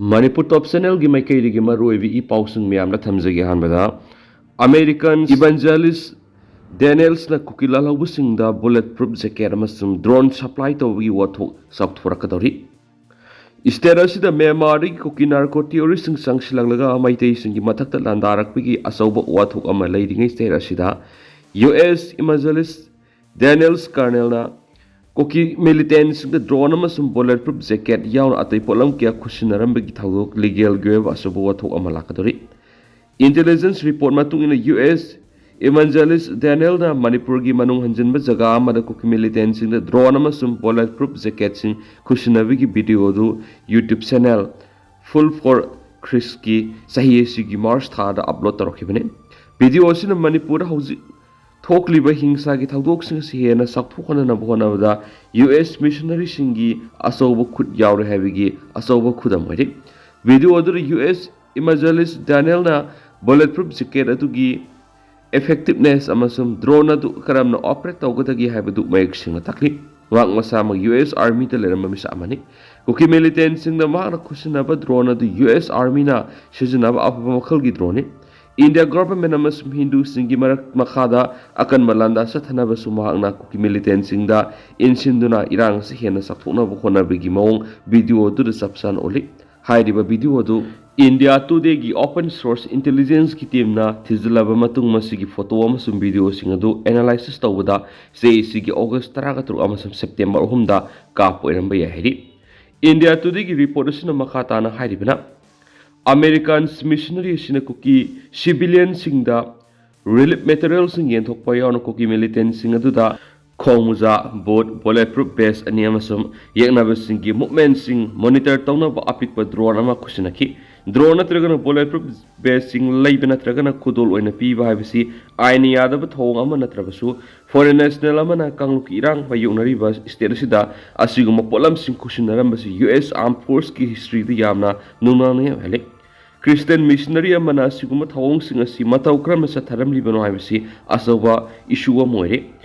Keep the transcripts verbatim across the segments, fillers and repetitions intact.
ꯃꯅꯤꯄꯨꯔ ꯇꯣꯞ ꯆꯦꯅꯦꯜꯒꯤ ꯃꯥꯏꯀꯩꯗꯒꯤ ꯃꯔꯨꯑꯣꯏꯕ ꯏ ꯄꯥꯎꯁꯤꯡ ꯃꯌꯥꯝꯗ ꯊꯝꯖꯒꯦ꯫ ꯑꯍꯥꯟꯕꯗ, ꯑꯃꯦꯔꯤꯀꯥꯟ ꯏꯚꯥꯟꯖꯦꯂꯤꯁ ꯗꯦꯅꯤꯌꯦꯜꯁꯅ ꯀꯨꯀꯤ ꯂꯥꯜꯍꯧꯕꯁꯤꯡꯗ ꯕꯨꯂꯦꯠ ꯄ꯭ꯔꯨꯐ ꯖꯦꯀꯦꯠ ꯑꯃꯁꯨꯡ ꯗ꯭ꯔꯣꯟ ꯁꯄ꯭ꯂꯥꯏ ꯇꯧꯕꯒꯤ ꯋꯥꯊꯣꯛ ꯆꯥꯎꯊꯣꯔꯛꯀꯗꯧꯔꯤ꯫ ꯁ꯭ꯇꯦꯠ ꯑꯁꯤꯗ ꯃ꯭ꯌꯥꯟꯃꯥꯔꯗꯒꯤ ꯀꯨꯀꯤ ꯅꯥꯔꯀꯣ ꯇꯦꯔꯣꯔꯤꯁꯁꯤꯡ ꯆꯪꯁꯤꯜꯂꯛꯂꯒ ꯃꯩꯇꯩꯁꯤꯡꯒꯤ ꯃꯊꯛꯇ ꯂꯥꯟꯗꯥꯔꯛꯄꯒꯤ ꯑꯆꯧꯕ ꯋꯥꯊꯣꯛ ꯑꯃ ꯂꯩꯔꯤꯉꯩ ꯁ꯭ꯇꯦꯠ ꯑꯁꯤꯗ ꯌꯨ ꯑꯦꯁ ꯏꯚꯥꯟꯖꯦꯂꯤꯁ ꯗꯦꯅꯤꯌꯦꯜꯁ ꯀꯥꯔꯅꯦꯜꯅ ꯀꯨꯀꯤ ꯃꯤꯂꯤꯇꯦꯟꯠꯁꯤꯡꯗ ꯗ꯭ꯔꯣꯟ ꯑꯃꯁꯨꯡ ꯕꯨꯂꯦꯠ ꯄ꯭ꯔꯨꯐ ꯖꯦꯀꯦꯠ ꯌꯥꯎꯅ ꯑꯇꯩ ꯄꯣꯠꯂꯝ ꯀꯌꯥ ꯈꯨꯠꯁꯤꯟꯅꯔꯝꯕꯒꯤ ꯊꯧꯗꯣꯛ ꯂꯤꯒꯦꯜꯒꯤ ꯑꯣꯏꯕ ꯑꯆꯧꯕ ꯋꯥꯊꯣꯛ ꯑꯃ ꯂꯥꯛꯀꯗꯧꯔꯤ꯫ ꯏꯟꯇꯦꯂꯤꯖꯦꯟꯁ ꯔꯤꯄꯣꯔꯠ ꯃꯇꯨꯡ ꯏꯟꯅ ꯌꯨ ꯑꯦꯁ ꯏꯚꯥꯟꯖꯦꯂꯤꯁ ꯗꯦꯅꯤꯌꯦꯜꯅ ꯃꯅꯤꯄꯨꯔꯒꯤ ꯃꯅꯨꯡ ꯍꯟꯖꯤꯟꯕ ꯖꯒꯥ ꯑꯃꯗ ꯀꯨꯀꯤ ꯃꯤꯂꯤꯇꯦꯟꯠꯁꯤꯡꯗ ꯗ꯭ꯔꯣꯟ ꯑꯃꯁꯨꯡ ꯕꯨꯂꯦꯠ ꯄ꯭ꯔꯨꯐ ꯖꯦꯀꯦꯠꯁꯤꯡ ꯈꯨꯠꯁꯤꯟꯅꯕꯒꯤ ꯚꯤꯗꯤꯑꯣ ꯑꯗꯨ YouTube ꯆꯦꯅꯦꯜ Full for Chrisꯀꯤ ꯆꯍꯤ ꯑꯁꯤꯒꯤ ꯃꯥꯔꯆ ꯊꯥꯗ ꯑꯞꯂꯣꯗ ꯇꯧꯔꯛꯈꯤꯕꯅꯤ꯫ ꯚꯤꯗꯤꯑꯣ ꯑꯁꯤꯅ ꯃꯅꯤꯄꯨꯔꯗ ꯍꯧꯖꯤꯛ ꯊꯣꯛꯂꯤꯕ ꯍꯤꯡꯁꯥꯒꯤ ꯊꯧꯗꯣꯛꯁꯤꯡ ꯑꯁꯤ ꯍꯦꯟꯅ ꯆꯥꯎꯊꯣꯛꯍꯟꯅꯕ ꯍꯣꯠꯅꯕꯗ ꯌꯨ ꯑꯦꯁ ꯃꯤꯁꯅꯔꯤꯁꯤꯡꯒꯤ ꯑꯆꯧꯕ ꯈꯨꯠ ꯌꯥꯎꯔꯦ ꯍꯥꯏꯕꯒꯤ ꯑꯆꯧꯕ ꯈꯨꯗꯝ ꯑꯣꯏꯔꯤ꯫ ꯚꯤꯗꯤꯑꯣ ꯑꯗꯨꯗ ꯌꯨ ꯑꯦꯁ ꯏꯚꯥꯟꯖꯦꯂꯤꯁ ꯗꯦꯅꯤꯌꯦꯜꯅ ꯕꯨꯂꯦꯠ ꯄ꯭ꯔꯨꯐ ꯖꯦꯀꯦꯠ ꯑꯗꯨꯒꯤ ꯏꯐꯦꯛꯇꯤꯚꯅꯦꯁ ꯑꯃꯁꯨꯡ ꯗ꯭ꯔꯣꯟ ꯑꯗꯨ ꯀꯔꯝꯅ ꯑꯣꯄꯔꯦꯠ ꯇꯧꯒꯗꯒꯦ ꯍꯥꯏꯕꯗꯨ ꯃꯌꯦꯛ ꯁꯦꯡꯅ ꯇꯥꯛꯂꯤ꯫ ꯃꯍꯥꯛ ꯃꯁꯥꯃꯛ ꯌꯨ ꯑꯦꯁ ꯑꯥꯔꯃꯤꯗ ꯂꯩꯔꯝꯕ ꯃꯤꯁꯛ ꯑꯃꯅꯤ꯫ ꯀꯨꯀꯤ ꯃꯤꯂꯤꯇꯦꯟꯠꯁꯤꯡꯗ ꯃꯍꯥꯛꯅ ꯈꯨꯠꯁꯤꯟꯅꯕ ꯗ꯭ꯔꯣꯟ ꯑꯗꯨ ꯌꯨ ꯑꯦꯁ ꯑꯥꯔꯃꯤꯅ ꯁꯤꯖꯤꯟꯅꯕ ꯑꯐꯕ ꯃꯈꯜꯒꯤ ꯗ꯭ꯔꯣꯟꯅꯤ꯫ ꯏꯟꯗꯤꯌꯥ ꯒꯣꯚꯔꯟꯃꯦꯟꯠ ꯑꯃꯁꯨꯡ ꯍꯤꯟꯗꯨꯁꯤꯡꯒꯤ ꯃꯔꯛ ꯃꯈꯥꯗ ꯑꯀꯟꯕ ꯂꯥꯟꯗꯥ ꯆꯠꯊꯅꯕꯁꯨ ꯃꯍꯥꯛꯅ ꯀꯨꯀꯤ ꯃꯤꯂꯤꯇꯦꯟꯠꯁꯤꯡꯗ ꯏꯟꯁꯤꯟꯗꯨꯅ ꯏꯔꯥꯡ ꯑꯁꯤ ꯍꯦꯟꯅ ꯆꯥꯎꯊꯣꯛꯅꯕ ꯍꯣꯠꯅꯕꯒꯤ ꯃꯑꯣꯡ ꯚꯤꯗꯤꯑꯣ ꯑꯗꯨꯗ ꯆꯞ ꯆꯥꯅ ꯎꯠꯂꯤ꯫ ꯍꯥꯏꯔꯤꯕ ꯚꯤꯗꯤꯑꯣ ꯑꯗꯨ ꯏꯟꯗꯤꯌꯥ ꯇꯨꯗꯦꯒꯤ ꯑꯣꯄꯟ ꯁꯣꯔꯁ ꯏꯟꯇꯦꯂꯤꯖꯦꯟꯁꯀꯤ ꯇꯤꯝꯅ ꯊꯤꯖꯤꯜꯂꯕ ꯃꯇꯨꯡ ꯃꯁꯤꯒꯤ ꯐꯣꯇꯣ ꯑꯃꯁꯨꯡ ꯚꯤꯗꯤꯑꯣꯁꯤꯡ ꯑꯗꯨ ꯑꯦꯅꯥꯂꯥꯏꯁꯤꯁ ꯇꯧꯕꯗ ꯆꯍꯤ ꯑꯁꯤꯒꯤ ꯑꯣꯒꯁ ꯇꯔꯥꯇꯔꯨꯛ ꯑꯃꯁꯨꯡ ꯁꯦꯞꯇꯦꯝꯕꯔ ꯑꯍꯨꯝꯗ ꯀꯥꯞꯄ ꯑꯣꯏꯔꯝꯕ ꯌꯥꯏ ꯍꯥꯏꯔꯤ꯫ ꯏꯟꯗꯤꯌꯥ ꯇꯨꯗꯦꯒꯤ ꯔꯤꯄꯣꯔꯠ ꯑꯁꯤꯅ ꯃꯈꯥ ꯇꯥꯅ ꯍꯥꯏꯔꯤꯕꯅ, ꯑꯃꯦꯔꯤꯀꯥꯟ ꯃꯤꯁꯅꯔꯤ ꯑꯁꯤꯅ ꯀꯨꯀꯤ ꯁꯤꯚꯤꯂꯤꯌꯟꯁꯤꯡꯗ ꯔꯤꯂꯤꯐ ꯃꯦꯇꯔꯤꯌꯦꯜꯁꯤꯡ ꯌꯦꯟꯊꯣꯛꯄ ꯌꯥꯎꯅ ꯀꯨꯀꯤ ꯃꯤꯂꯤꯇꯦꯟꯠꯁꯤꯡ ꯑꯗꯨꯗ ꯈꯣꯡ ꯃꯣꯖꯥ, ꯕꯨꯠ, ꯕꯨꯂꯦꯠ ꯄ꯭ꯔꯨꯐ ꯚꯦꯁ ꯑꯅꯤ ꯑꯃꯁꯨꯡ ꯌꯦꯛꯅꯕꯁꯤꯡꯒꯤ ꯃꯨꯚꯃꯦꯟꯠꯁꯤꯡ ꯃꯣꯅꯤꯇꯔ ꯇꯧꯅꯕ ꯑꯄꯤꯛꯄ ꯗ꯭ꯔꯣꯟ ꯑꯃ ꯈꯨꯠꯁꯤꯟꯅꯈꯤ꯫ ꯗ꯭ꯔꯣꯟ ꯅꯠꯇ꯭ꯔꯒꯅ ꯕꯨꯂꯦꯠ ꯄ꯭ꯔꯨꯐ ꯚꯦꯁꯁꯤꯡ ꯂꯩꯕ ꯅꯠꯇ꯭ꯔꯒꯅ ꯈꯨꯗꯣꯜ ꯑꯣꯏꯅ ꯄꯤꯕ ꯍꯥꯏꯕꯁꯤ ꯑꯥꯏꯟꯅ ꯌꯥꯗꯕ ꯊꯧꯑꯣꯡ ꯑꯃ ꯅꯠꯇ꯭ꯔꯕꯁꯨ, ꯐꯣꯔꯦꯟ ꯅꯦꯁꯅꯦꯜ ꯑꯃꯅ ꯀꯥꯡꯂꯨꯞꯀꯤ ꯏꯔꯥꯡ ꯃꯥꯌꯣꯛꯅꯔꯤꯕ ꯁ꯭ꯇꯦꯠ ꯑꯁꯤꯗ ꯑꯁꯤꯒꯨꯝꯕ ꯄꯣꯠꯂꯝꯁꯤꯡ ꯈꯨꯠꯁꯤꯟꯅꯔꯝꯕꯁꯤ ꯌꯨ ꯑꯦꯁ ꯑꯥꯔꯝ ꯐꯣꯔꯁꯀꯤ ꯍꯤꯁꯇ꯭ꯔꯤꯗ ꯌꯥꯝꯅ ꯅꯨꯡꯅꯥꯡꯅꯤꯡꯉꯥꯏ ꯑꯣꯏꯍꯜꯂꯤ꯫ ꯈ꯭ꯔꯤꯁꯇꯤꯌꯟ ꯃꯤꯁꯅꯔꯤ ꯑꯃꯅ ꯑꯁꯤꯒꯨꯝꯕ ꯊꯧꯑꯣꯡꯁꯤꯡ ꯑꯁꯤ ꯃꯇꯧ ꯀꯔꯝꯅ ꯆꯠꯊꯔꯝꯂꯤꯕꯅꯣ ꯍꯥꯏꯕꯁꯤ ꯑꯆꯧꯕ ꯏꯁꯨ ꯑꯃ ꯑꯣꯏꯔꯤ꯫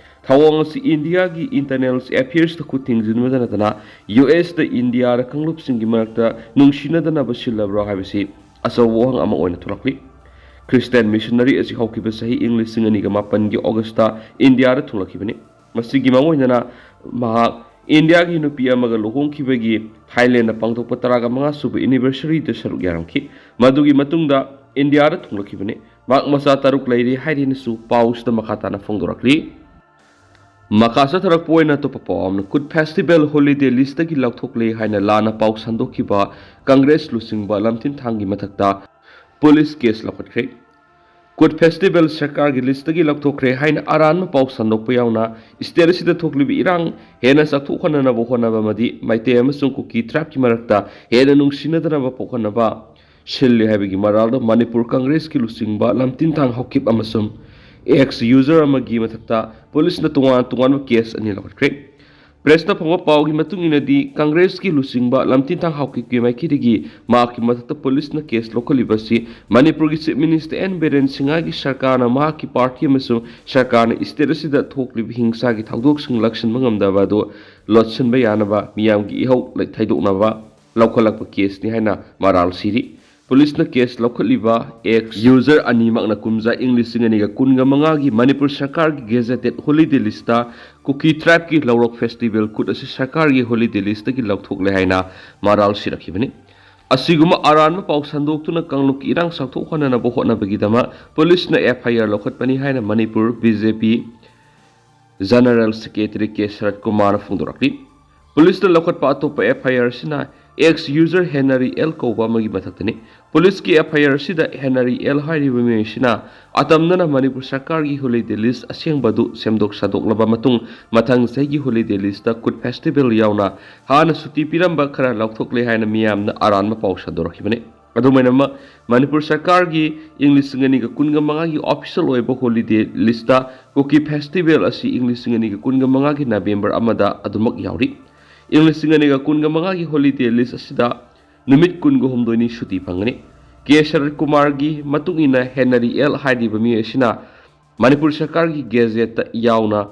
ꯊꯧꯑꯣꯡ ꯑꯁꯤ ꯏꯟꯗꯤꯌꯥꯒꯤ ꯏꯟꯇꯔꯅꯦꯜ ꯑꯦꯐꯤꯌꯔꯁꯇ ꯈꯨꯠ ꯊꯤꯡꯖꯤꯟꯕꯗ ꯅꯠꯇꯅ ꯌꯨ ꯑꯦꯁꯇ ꯏꯟꯗꯤꯌꯥꯔ ꯀꯥꯡꯂꯨꯞꯁꯤꯡꯒꯤ ꯃꯔꯛꯇ ꯅꯨꯡꯁꯤꯅꯗꯅꯕ ꯁꯤꯜꯂꯕ꯭ꯔꯥ ꯍꯥꯏꯕꯁꯤ ꯑꯆꯧꯕ ꯋꯥꯍꯪ ꯑꯃ ꯑꯣꯏꯅ ꯊꯣꯛꯂꯛꯂꯤ꯫ ꯈ꯭ꯔꯤꯁꯇꯤꯌꯥꯟ ꯃꯤꯁꯅꯔꯤ ꯑꯁꯤ ꯍꯧꯈꯤꯕ ꯆꯍꯤ ꯏꯪ ꯂꯤꯁꯤꯡ ꯑꯅꯤꯒ ꯃꯥꯄꯟꯒꯤ ꯑꯣꯒꯁꯇ ꯏꯟꯗꯤꯌꯥꯗ ꯊꯨꯡꯂꯛꯈꯤꯕꯅꯤ꯫ ꯃꯁꯤꯒꯤ ꯃꯔꯨꯑꯣꯏꯅꯅ ꯃꯍꯥꯛ ꯏꯟꯗꯤꯌꯥꯒꯤ ꯅꯨꯄꯤ ꯑꯃꯒ ꯂꯨꯍꯣꯡꯈꯤꯕꯒꯤ ꯊꯥꯏꯂꯦꯟꯗ ꯄꯥꯡꯊꯣꯛꯄ ꯇꯔꯥꯒ ꯃꯉꯥ ꯁꯨꯕ ꯑꯦꯅꯤꯚꯔꯁꯔꯤꯗ ꯁꯔꯨꯛ ꯌꯥꯔꯝꯈꯤ꯫ ꯃꯗꯨꯒꯤ ꯃꯇꯨꯡꯗ ꯏꯟꯗꯤꯌꯥꯗ ꯊꯨꯡꯂꯛꯈꯤꯕꯅꯤ꯫ ꯃꯍꯥꯛ ꯃꯆꯥ ꯇꯔꯨꯛ ꯂꯩꯔꯤ ꯍꯥꯏꯔꯤꯅꯁꯨ ꯄꯥꯎꯁꯤꯗ ꯃꯈꯥ ꯇꯥꯅ ꯐꯣꯡꯗꯣꯔꯛꯂꯤ꯫ ꯃꯈꯥ ꯆꯠꯊꯔꯛꯄ ꯑꯣꯏꯅ ꯑꯇꯣꯞꯄ ꯄꯥꯎ ꯑꯃꯅ, ꯀꯨꯠ ꯐꯦꯁꯇꯤꯚꯦꯜ ꯍꯣꯂꯤꯗꯦ ꯂꯤꯁꯇꯒꯤ ꯂꯧꯊꯣꯛꯂꯦ ꯍꯥꯏꯅ ꯂꯥꯟꯅ ꯄꯥꯎ ꯁꯟꯗꯣꯛꯈꯤꯕ ꯀꯪꯒ꯭ꯔꯦꯁ ꯂꯨꯆꯤꯡꯕ ꯂꯝꯊꯤꯟꯊꯥꯡꯒꯤ ꯃꯊꯛꯇ ꯄꯨꯂꯤꯁ ꯀꯦꯁ ꯂꯧꯈꯠꯈ꯭ꯔꯦ꯫ ꯀꯨꯠ ꯐꯦꯁꯇꯤꯚꯦꯜ ꯁꯔꯀꯥꯔꯒꯤ ꯂꯤꯁꯇꯒꯤ ꯂꯧꯊꯣꯛꯈ꯭ꯔꯦ ꯍꯥꯏꯅ ꯑꯔꯥꯟꯕ ꯄꯥꯎ ꯁꯟꯗꯣꯛꯄ ꯌꯥꯎꯅ ꯁ꯭ꯇꯦꯠ ꯑꯁꯤꯗ ꯊꯣꯛꯂꯤꯕ ꯏꯔꯥꯡ ꯍꯦꯟꯅ ꯆꯥꯎꯊꯣꯛꯍꯟꯅꯅꯕ ꯍꯣꯠꯅꯕ ꯑꯃꯗꯤ ꯃꯩꯇꯩ ꯑꯃꯁꯨꯡ ꯀꯨꯀꯤ ꯇ꯭ꯔꯥꯏꯕꯀꯤ ꯃꯔꯛꯇ ꯍꯦꯟꯅ ꯅꯨꯡꯁꯤꯅꯗꯅꯕ ꯄꯣꯛꯍꯟꯅꯕ ꯁꯤꯜꯂꯤ ꯍꯥꯏꯕꯒꯤ ꯃꯔꯥꯜꯗ ꯃꯅꯤꯄꯨꯔ ꯀꯪꯒ꯭ꯔꯦꯁꯀꯤ ꯂꯨꯆꯤꯡꯕ ꯂꯝꯊꯤꯟꯊꯥꯡ ꯍꯥꯎꯀꯤꯞ ꯑꯃꯁꯨꯡ ꯑꯦꯛꯁ ꯌꯨꯖꯔ ꯑꯃꯒꯤ ꯃꯊꯛꯇ ꯄꯨꯂꯤꯁꯅ ꯇꯣꯉꯥꯟ ꯇꯣꯉꯥꯟꯕ ꯀꯦꯁ ꯑꯅꯤ ꯂꯧꯈꯠꯈ꯭ꯔꯦ꯫ ꯄ꯭ꯔꯦꯁꯇ ꯐꯪꯕ ꯄꯥꯎꯒꯤ ꯃꯇꯨꯡ ꯏꯟꯅꯗꯤ, ꯀꯪꯒ꯭ꯔꯦꯁꯀꯤ ꯂꯨꯆꯤꯡꯕ ꯂꯝꯊꯤꯟꯊꯥꯡ ꯍꯥꯎꯀꯤꯞꯀꯤ ꯃꯥꯏꯀꯩꯗꯒꯤ ꯃꯍꯥꯛꯀꯤ ꯃꯊꯛꯇ ꯄꯨꯂꯤꯁꯅ ꯀꯦꯁ ꯂꯧꯈꯠꯂꯤꯕ ꯑꯁꯤ ꯃꯅꯤꯄꯨꯔꯒꯤ ꯆꯤꯐ ꯃꯤꯅꯤꯁꯇꯔ ꯑꯦꯟ ꯕꯤꯔꯦꯟ ꯁꯤꯡꯍꯒꯤ ꯁꯔꯀꯥꯔꯅ ꯃꯍꯥꯛꯀꯤ ꯄꯥꯔꯇꯤ ꯑꯃꯁꯨꯡ ꯁꯔꯀꯥꯔꯅ ꯁ꯭ꯇꯦꯠ ꯑꯁꯤꯗ ꯊꯣꯛꯂꯤꯕ ꯍꯤꯡꯁꯥꯒꯤ ꯊꯧꯗꯣꯛꯁꯤꯡ ꯂꯥꯛꯁꯤꯟꯕ ꯉꯝꯗꯕ ꯑꯗꯨ ꯂꯣꯠꯁꯤꯟꯕ ꯌꯥꯅꯕ, ꯃꯤꯌꯥꯝꯒꯤ ꯏꯍꯧ ꯊꯩꯗꯣꯛꯅꯕ ꯂꯧꯈꯠꯂꯛꯄ ꯀꯦꯁꯅꯤ ꯍꯥꯏꯅ ꯃꯔꯥꯜ ꯁꯤꯔꯤ꯫ ꯄꯨꯂꯤꯁꯅ ꯀꯦꯁ ꯂꯧꯈꯠꯂꯤꯕ ꯑꯦꯛꯁ ꯌꯨꯖꯔ ꯑꯅꯤꯃꯛꯅ ꯀꯨꯝꯖꯥ ꯏꯪ ꯂꯤꯁꯤꯡ ꯑꯅꯤꯒ ꯀꯨꯟꯒ ꯃꯉꯥꯒꯤ ꯃꯅꯤꯄꯨꯔ ꯁꯔꯀꯥꯔꯒꯤ ꯒꯦꯖꯦꯇꯦꯠ ꯍꯣꯂꯤꯗꯦ ꯂꯤꯁꯇ ꯀꯨꯀꯤ ꯇ꯭ꯔꯥꯏꯕꯀꯤ ꯂꯧꯔꯣꯛ ꯐꯦꯁꯇꯤꯚꯦꯜ ꯀꯨꯠ ꯑꯁꯤ ꯁꯔꯀꯥꯔꯒꯤ ꯍꯣꯂꯤꯗꯦ ꯂꯤꯁꯇꯒꯤ ꯂꯧꯊꯣꯛꯂꯦ ꯍꯥꯏꯅ ꯃꯔꯥꯜ ꯁꯤꯔꯛꯈꯤꯕꯅꯤ꯫ ꯑꯁꯤꯒꯨꯝꯕ ꯑꯔꯥꯟꯕ ꯄꯥꯎ ꯁꯟꯗꯣꯛꯇꯨꯅ ꯀꯥꯡꯂꯨꯞꯀꯤ ꯏꯔꯥꯡ ꯆꯥꯎꯊꯣꯛꯍꯟꯅꯅꯕ ꯍꯣꯠꯅꯕꯒꯤꯗꯃꯛ ꯄꯨꯂꯤꯁꯅ ꯑꯦꯐ ꯑꯥꯏ ꯑꯥꯔ ꯂꯧꯈꯠꯄꯅꯤ ꯍꯥꯏꯅ ꯃꯅꯤꯄꯨꯔ ꯕꯤ ꯖꯦ ꯄꯤ ꯖꯦꯅꯔꯦꯜ ꯁꯦꯀ꯭ꯔꯦꯇꯔꯤ ꯀꯦ ꯁꯔꯠ ꯀꯨꯃꯥꯔꯅ ꯐꯣꯡꯗꯣꯔꯛꯂꯤ꯫ ꯄꯨꯂꯤꯁꯅ ꯂꯧꯈꯠꯄ ꯑꯇꯣꯞꯄ ꯑꯦꯐ ꯑꯥꯏ ꯑꯥꯔ ꯑꯁꯤꯅ ꯑꯦꯛꯁ ꯌꯨꯖꯔ ꯍꯦꯅꯔꯤ ꯑꯦꯜ ꯀꯧꯕ ꯑꯃꯒꯤ ꯃꯊꯛꯇꯅꯤ꯫ ꯄꯨꯂꯤꯁꯀꯤ ꯑꯦꯐ ꯑꯥꯏ ꯑꯥꯔ ꯑꯁꯤꯗ ꯍꯦꯅꯔꯤ ꯑꯦꯜ ꯍꯥꯏꯔꯤꯕ ꯃꯤꯑꯣꯏ ꯑꯁꯤꯅ ꯑꯇꯝꯅꯅ ꯃꯅꯤꯄꯨꯔ ꯁꯔꯀꯥꯔꯒꯤ ꯍꯣꯂꯤꯗꯦ ꯂꯤꯁ ꯑꯁꯦꯡꯕ ꯑꯗꯨ ꯁꯦꯝꯗꯣꯛ ꯁꯥꯗꯣꯛꯂꯕ ꯃꯇꯨꯡ, ꯃꯊꯪ ꯆꯍꯤꯒꯤ ꯍꯣꯂꯤꯗꯦ ꯂꯤꯁꯇ ꯀꯨꯠ ꯐꯦꯁꯇꯤꯚꯦꯜ ꯌꯥꯎꯅ ꯍꯥꯟꯅ ꯁꯨꯇꯤ ꯄꯤꯔꯝꯕ ꯈꯔ ꯂꯧꯊꯣꯛꯂꯦ ꯍꯥꯏꯅ ꯃꯤꯌꯥꯝꯅ ꯑꯔꯥꯟꯕ ꯄꯥꯎ ꯁꯟꯗꯣꯔꯛꯈꯤꯕꯅꯤ꯫ ꯑꯗꯨꯃꯥꯏꯅꯃꯛ, ꯃꯅꯤꯄꯨꯔ ꯁꯔꯀꯥꯔꯒꯤ ꯏꯪ ꯂꯤꯁꯤꯡ ꯑꯅꯤꯒ ꯀꯨꯟꯒ ꯃꯉꯥꯒꯤ ꯑꯣꯐꯤꯁꯤꯌꯦꯜ ꯑꯣꯏꯕ ꯍꯣꯂꯤꯗꯦ ꯂꯤꯁꯇ ꯀꯨꯀꯤ ꯐꯦꯁꯇꯤꯚꯦꯜ ꯑꯁꯤ ꯏꯪ ꯂꯤꯁꯤꯡ ꯑꯅꯤꯒ ꯀꯨꯟꯒ ꯃꯉꯥꯒꯤ ꯅꯕꯦꯝꯕꯔ ꯑꯃꯗ ꯑꯗꯨꯃꯛ ꯌꯥꯎꯔꯤ꯫ ꯏꯪ ꯂꯤꯁꯤꯡ ꯑꯅꯤꯒ ꯀꯨꯟꯒ ꯃꯉꯥꯒꯤ ꯍꯣꯂꯤꯗꯦ ꯂꯤꯁ ꯑꯁꯤꯗ ꯅꯨꯃꯤꯠ ꯀꯨꯟꯒ ꯍꯨꯝꯗꯣꯏꯅꯤ ꯁꯨꯇꯤ ꯐꯪꯒꯅꯤ꯫ ꯀꯦ ꯁꯔꯠ ꯀꯨꯃꯥꯔꯒꯤ ꯃꯇꯨꯡ ꯏꯟꯅ, ꯍꯦꯅꯔꯤ ꯑꯦꯜ ꯍꯥꯏꯔꯤꯕ ꯃꯤꯑꯣꯏ ꯑꯁꯤꯅ ꯃꯅꯤꯄꯨꯔ ꯁꯔꯀꯥꯔꯒꯤ ꯒꯦꯖꯦꯠꯇ ꯌꯥꯎꯅ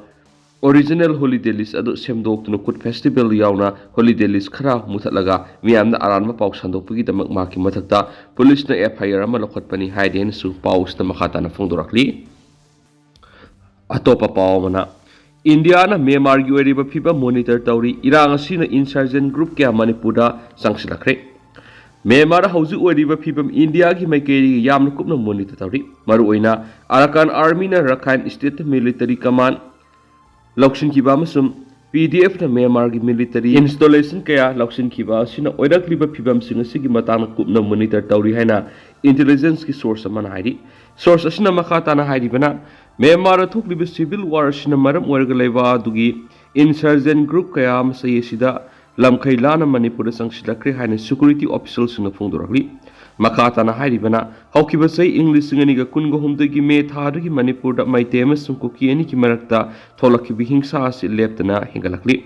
ꯑꯣꯔꯤꯖꯤꯅꯦꯜ ꯍꯣꯂꯤꯗꯦ ꯂꯤꯁ ꯑꯗꯨ ꯁꯦꯝꯗꯣꯛꯇꯨꯅ ꯀꯨꯠ ꯐꯦꯁꯇꯤꯚꯦꯜ ꯌꯥꯎꯅ ꯍꯣꯂꯤꯗꯦ ꯂꯤꯁ ꯈꯔ ꯃꯨꯊꯠꯂꯒ ꯃꯤꯌꯥꯝꯅ ꯑꯔꯥꯟꯕ ꯄꯥꯎ ꯁꯟꯗꯣꯛꯄꯒꯤꯗꯃꯛ ꯃꯍꯥꯛꯀꯤ ꯃꯊꯛꯇ ꯄꯨꯂꯤꯁꯅ ꯑꯦꯐ ꯑꯥꯏ ꯑꯥꯔ ꯑꯃ ꯂꯧꯈꯠꯄꯅꯤ ꯍꯥꯏꯔꯤ ꯍꯥꯏꯅꯁꯨ ꯄꯥꯎ ꯑꯁꯤꯗ ꯃꯈꯥ ꯇꯥꯅ ꯐꯣꯡꯗꯣꯔꯛꯂꯤ꯫ ꯑꯇꯣꯞꯄ ꯄꯥꯎ ꯑꯃꯅ, ꯏꯟꯗꯤꯌꯥꯅ ꯃ꯭ꯌꯥꯟꯃꯥꯔꯒꯤ ꯑꯣꯏꯔꯤꯕ ꯐꯤꯕꯝ ꯃꯣꯅꯤꯇꯔ ꯇꯧꯔꯤ꯫ ꯏꯔꯥꯡ ꯑꯁꯤꯅ ꯏꯟꯁꯔꯖꯦꯟ ꯒ꯭ꯔꯨꯞ ꯀꯌꯥ ꯃꯅꯤꯄꯨꯔꯗ ꯆꯪꯁꯤꯜꯂꯛꯈ꯭ꯔꯦ꯫ ꯃ꯭ꯌꯥꯟꯃꯥꯔꯗ ꯍꯧꯖꯤꯛ ꯑꯣꯏꯔꯤꯕ ꯐꯤꯕꯝ ꯏꯟꯗꯤꯌꯥꯒꯤ ꯃꯥꯏꯀꯩꯗꯒꯤ ꯌꯥꯝꯅ ꯀꯨꯞꯅ ꯃꯣꯅꯤꯇꯔ ꯇꯧꯔꯤ꯫ ꯃꯔꯨꯑꯣꯏꯅ ꯑꯔꯥꯀꯥꯟ ꯑꯥꯔꯃꯤꯅ ꯔꯥꯈꯥꯏꯟ ꯁ꯭ꯇꯦꯠ ꯃꯤꯂꯤꯇꯔꯤ ꯀꯃꯥꯟ ꯂꯧꯁꯤꯟꯈꯤꯕ ꯑꯃꯁꯨꯡ ꯄꯤ ꯗꯤ ꯑꯦꯐꯅ ꯃ꯭ꯌꯥꯟꯃꯥꯔꯒꯤ ꯃꯤꯂꯤꯇꯔꯤ ꯏꯟꯁꯇꯣꯂꯦꯁꯟ ꯀꯌꯥ ꯂꯧꯁꯤꯟꯈꯤꯕ ꯑꯁꯤꯅ ꯑꯣꯏꯔꯛꯂꯤꯕ ꯐꯤꯕꯝꯁꯤꯡ ꯑꯁꯤꯒꯤ ꯃꯇꯥꯡꯗ ꯀꯨꯞꯅ ꯃꯣꯅꯤꯇꯔ ꯇꯧꯔꯤ ꯍꯥꯏꯅ ꯏꯟꯇꯦꯂꯤꯖꯦꯟꯁꯀꯤ ꯁꯣꯔꯁ ꯑꯃꯅ ꯍꯥꯏꯔꯤ꯫ ꯁꯣꯔꯁ ꯑꯁꯤꯅ ꯃꯈꯥ ꯇꯥꯅ ꯍꯥꯏꯔꯤꯕꯅ, ꯃ꯭ꯌꯥꯟꯃꯥꯔꯗ ꯊꯣꯛꯂꯤꯕ ꯁꯤꯚꯤꯜ ꯋꯥꯔ ꯑꯁꯤꯅ ꯃꯔꯝ ꯑꯣꯏꯔꯒ ꯂꯩꯕ ꯑꯗꯨꯒꯤ ꯏꯟꯁꯔꯖꯦꯟ ꯒ꯭ꯔꯨꯞ ꯀꯌꯥ ꯑꯃ ꯆꯍꯤ ꯑꯁꯤꯗ ꯂꯝꯈꯩ ꯂꯥꯟꯅ ꯃꯅꯤꯄꯨꯔꯗ ꯆꯪꯁꯤꯜꯂꯛꯈ꯭ꯔꯦ ꯍꯥꯏꯅ ꯁꯦꯀ꯭ꯌꯨꯔꯤꯇꯤ ꯑꯣꯐꯤꯁꯤꯌꯦꯜꯁꯤꯡꯅ ꯐꯣꯡꯗꯣꯔꯛꯂꯤ꯫ ꯃꯈꯥ ꯇꯥꯅ ꯍꯥꯏꯔꯤꯕꯅ, ꯍꯧꯈꯤꯕ ꯆꯍꯤ ꯏꯪ ꯂꯤꯁꯤꯡ ꯑꯅꯤꯒ ꯀꯨꯟꯒ ꯍꯨꯝꯗꯣꯏꯒꯤ ꯃꯦ ꯊꯥꯗꯒꯤ ꯃꯅꯤꯄꯨꯔꯗ ꯃꯩꯇꯩ ꯑꯃꯁꯨꯡ ꯀꯨꯀꯤ ꯑꯅꯤꯒꯤ ꯃꯔꯛꯇ ꯊꯣꯛꯂꯛꯈꯤꯕ ꯍꯤꯡꯁꯥ ꯑꯁꯤ ꯂꯦꯞꯇꯅ ꯍꯦꯟꯒꯠꯂꯛꯂꯤ꯫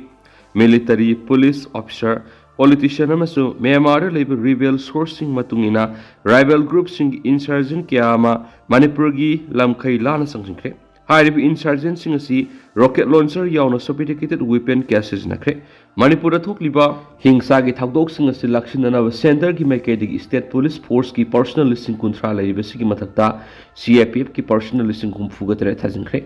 ꯃꯤꯂꯤꯇꯔꯤ, ꯄꯨꯂꯤꯁ ꯑꯣꯐꯤꯁꯥꯔ, ꯄꯣꯂꯤꯇꯤꯁꯤꯌꯟ ꯑꯃꯁꯨꯡ ꯃ꯭ꯌꯥꯟꯃꯥꯔꯗ ꯂꯩꯕ ꯔꯤꯕꯦꯜ ꯁꯣꯔꯁꯁꯤꯡ ꯃꯇꯨꯡ ꯏꯟꯅ ꯔꯥꯏꯕꯦꯜ ꯒ꯭ꯔꯨꯞꯁꯤꯡꯒꯤ ꯏꯟꯁꯔꯖꯦꯟ ꯀꯌꯥ ꯑꯃ ꯃꯅꯤꯄꯨꯔꯒꯤ ꯂꯝꯈꯩ ꯂꯥꯟꯅ ꯆꯪꯁꯤꯟꯈ꯭ꯔꯦ꯫ ꯍꯥꯏꯔꯤꯕ ꯏꯟꯁꯔꯖꯦꯟꯁꯤꯡ ꯑꯁꯤ ꯔꯣꯀꯦꯠ ꯂꯣꯟꯆꯔ ꯌꯥꯎꯅ ꯁꯣꯐꯤꯁꯇꯤꯀꯦꯇꯦꯗ ꯋꯦꯄꯟ ꯀꯌꯥ ꯁꯤꯖꯤꯟꯅꯈ꯭ꯔꯦ꯫ ꯃꯅꯤꯄꯨꯔꯗ ꯊꯣꯛꯂꯤꯕ ꯍꯤꯡꯁꯥꯒꯤ ꯊꯧꯗꯣꯛꯁꯤꯡ ꯑꯁꯤ ꯂꯥꯛꯁꯤꯟꯅꯅꯕ ꯁꯦꯟꯇꯔꯒꯤ ꯃꯥꯏꯀꯩꯗꯒꯤ ꯁ꯭ꯇꯦꯠ ꯄꯨꯂꯤꯁ ꯐꯣꯔꯁꯀꯤ ꯄꯥꯔꯁꯣꯅꯦꯜ ꯂꯤꯁꯤꯡ ꯀꯨꯟꯊ꯭ꯔꯥ ꯂꯩꯔꯤꯕꯁꯤꯒꯤ ꯃꯊꯛꯇ ꯁꯤ ꯑꯥꯔ ꯄꯤ ꯑꯦꯐꯀꯤ ꯄꯥꯔꯁꯣꯅꯦꯜ ꯂꯤꯁꯤꯡ ꯍꯨꯝꯐꯨꯒ ꯇꯔꯦꯠ ꯊꯥꯖꯤꯟꯈ꯭ꯔꯦ꯫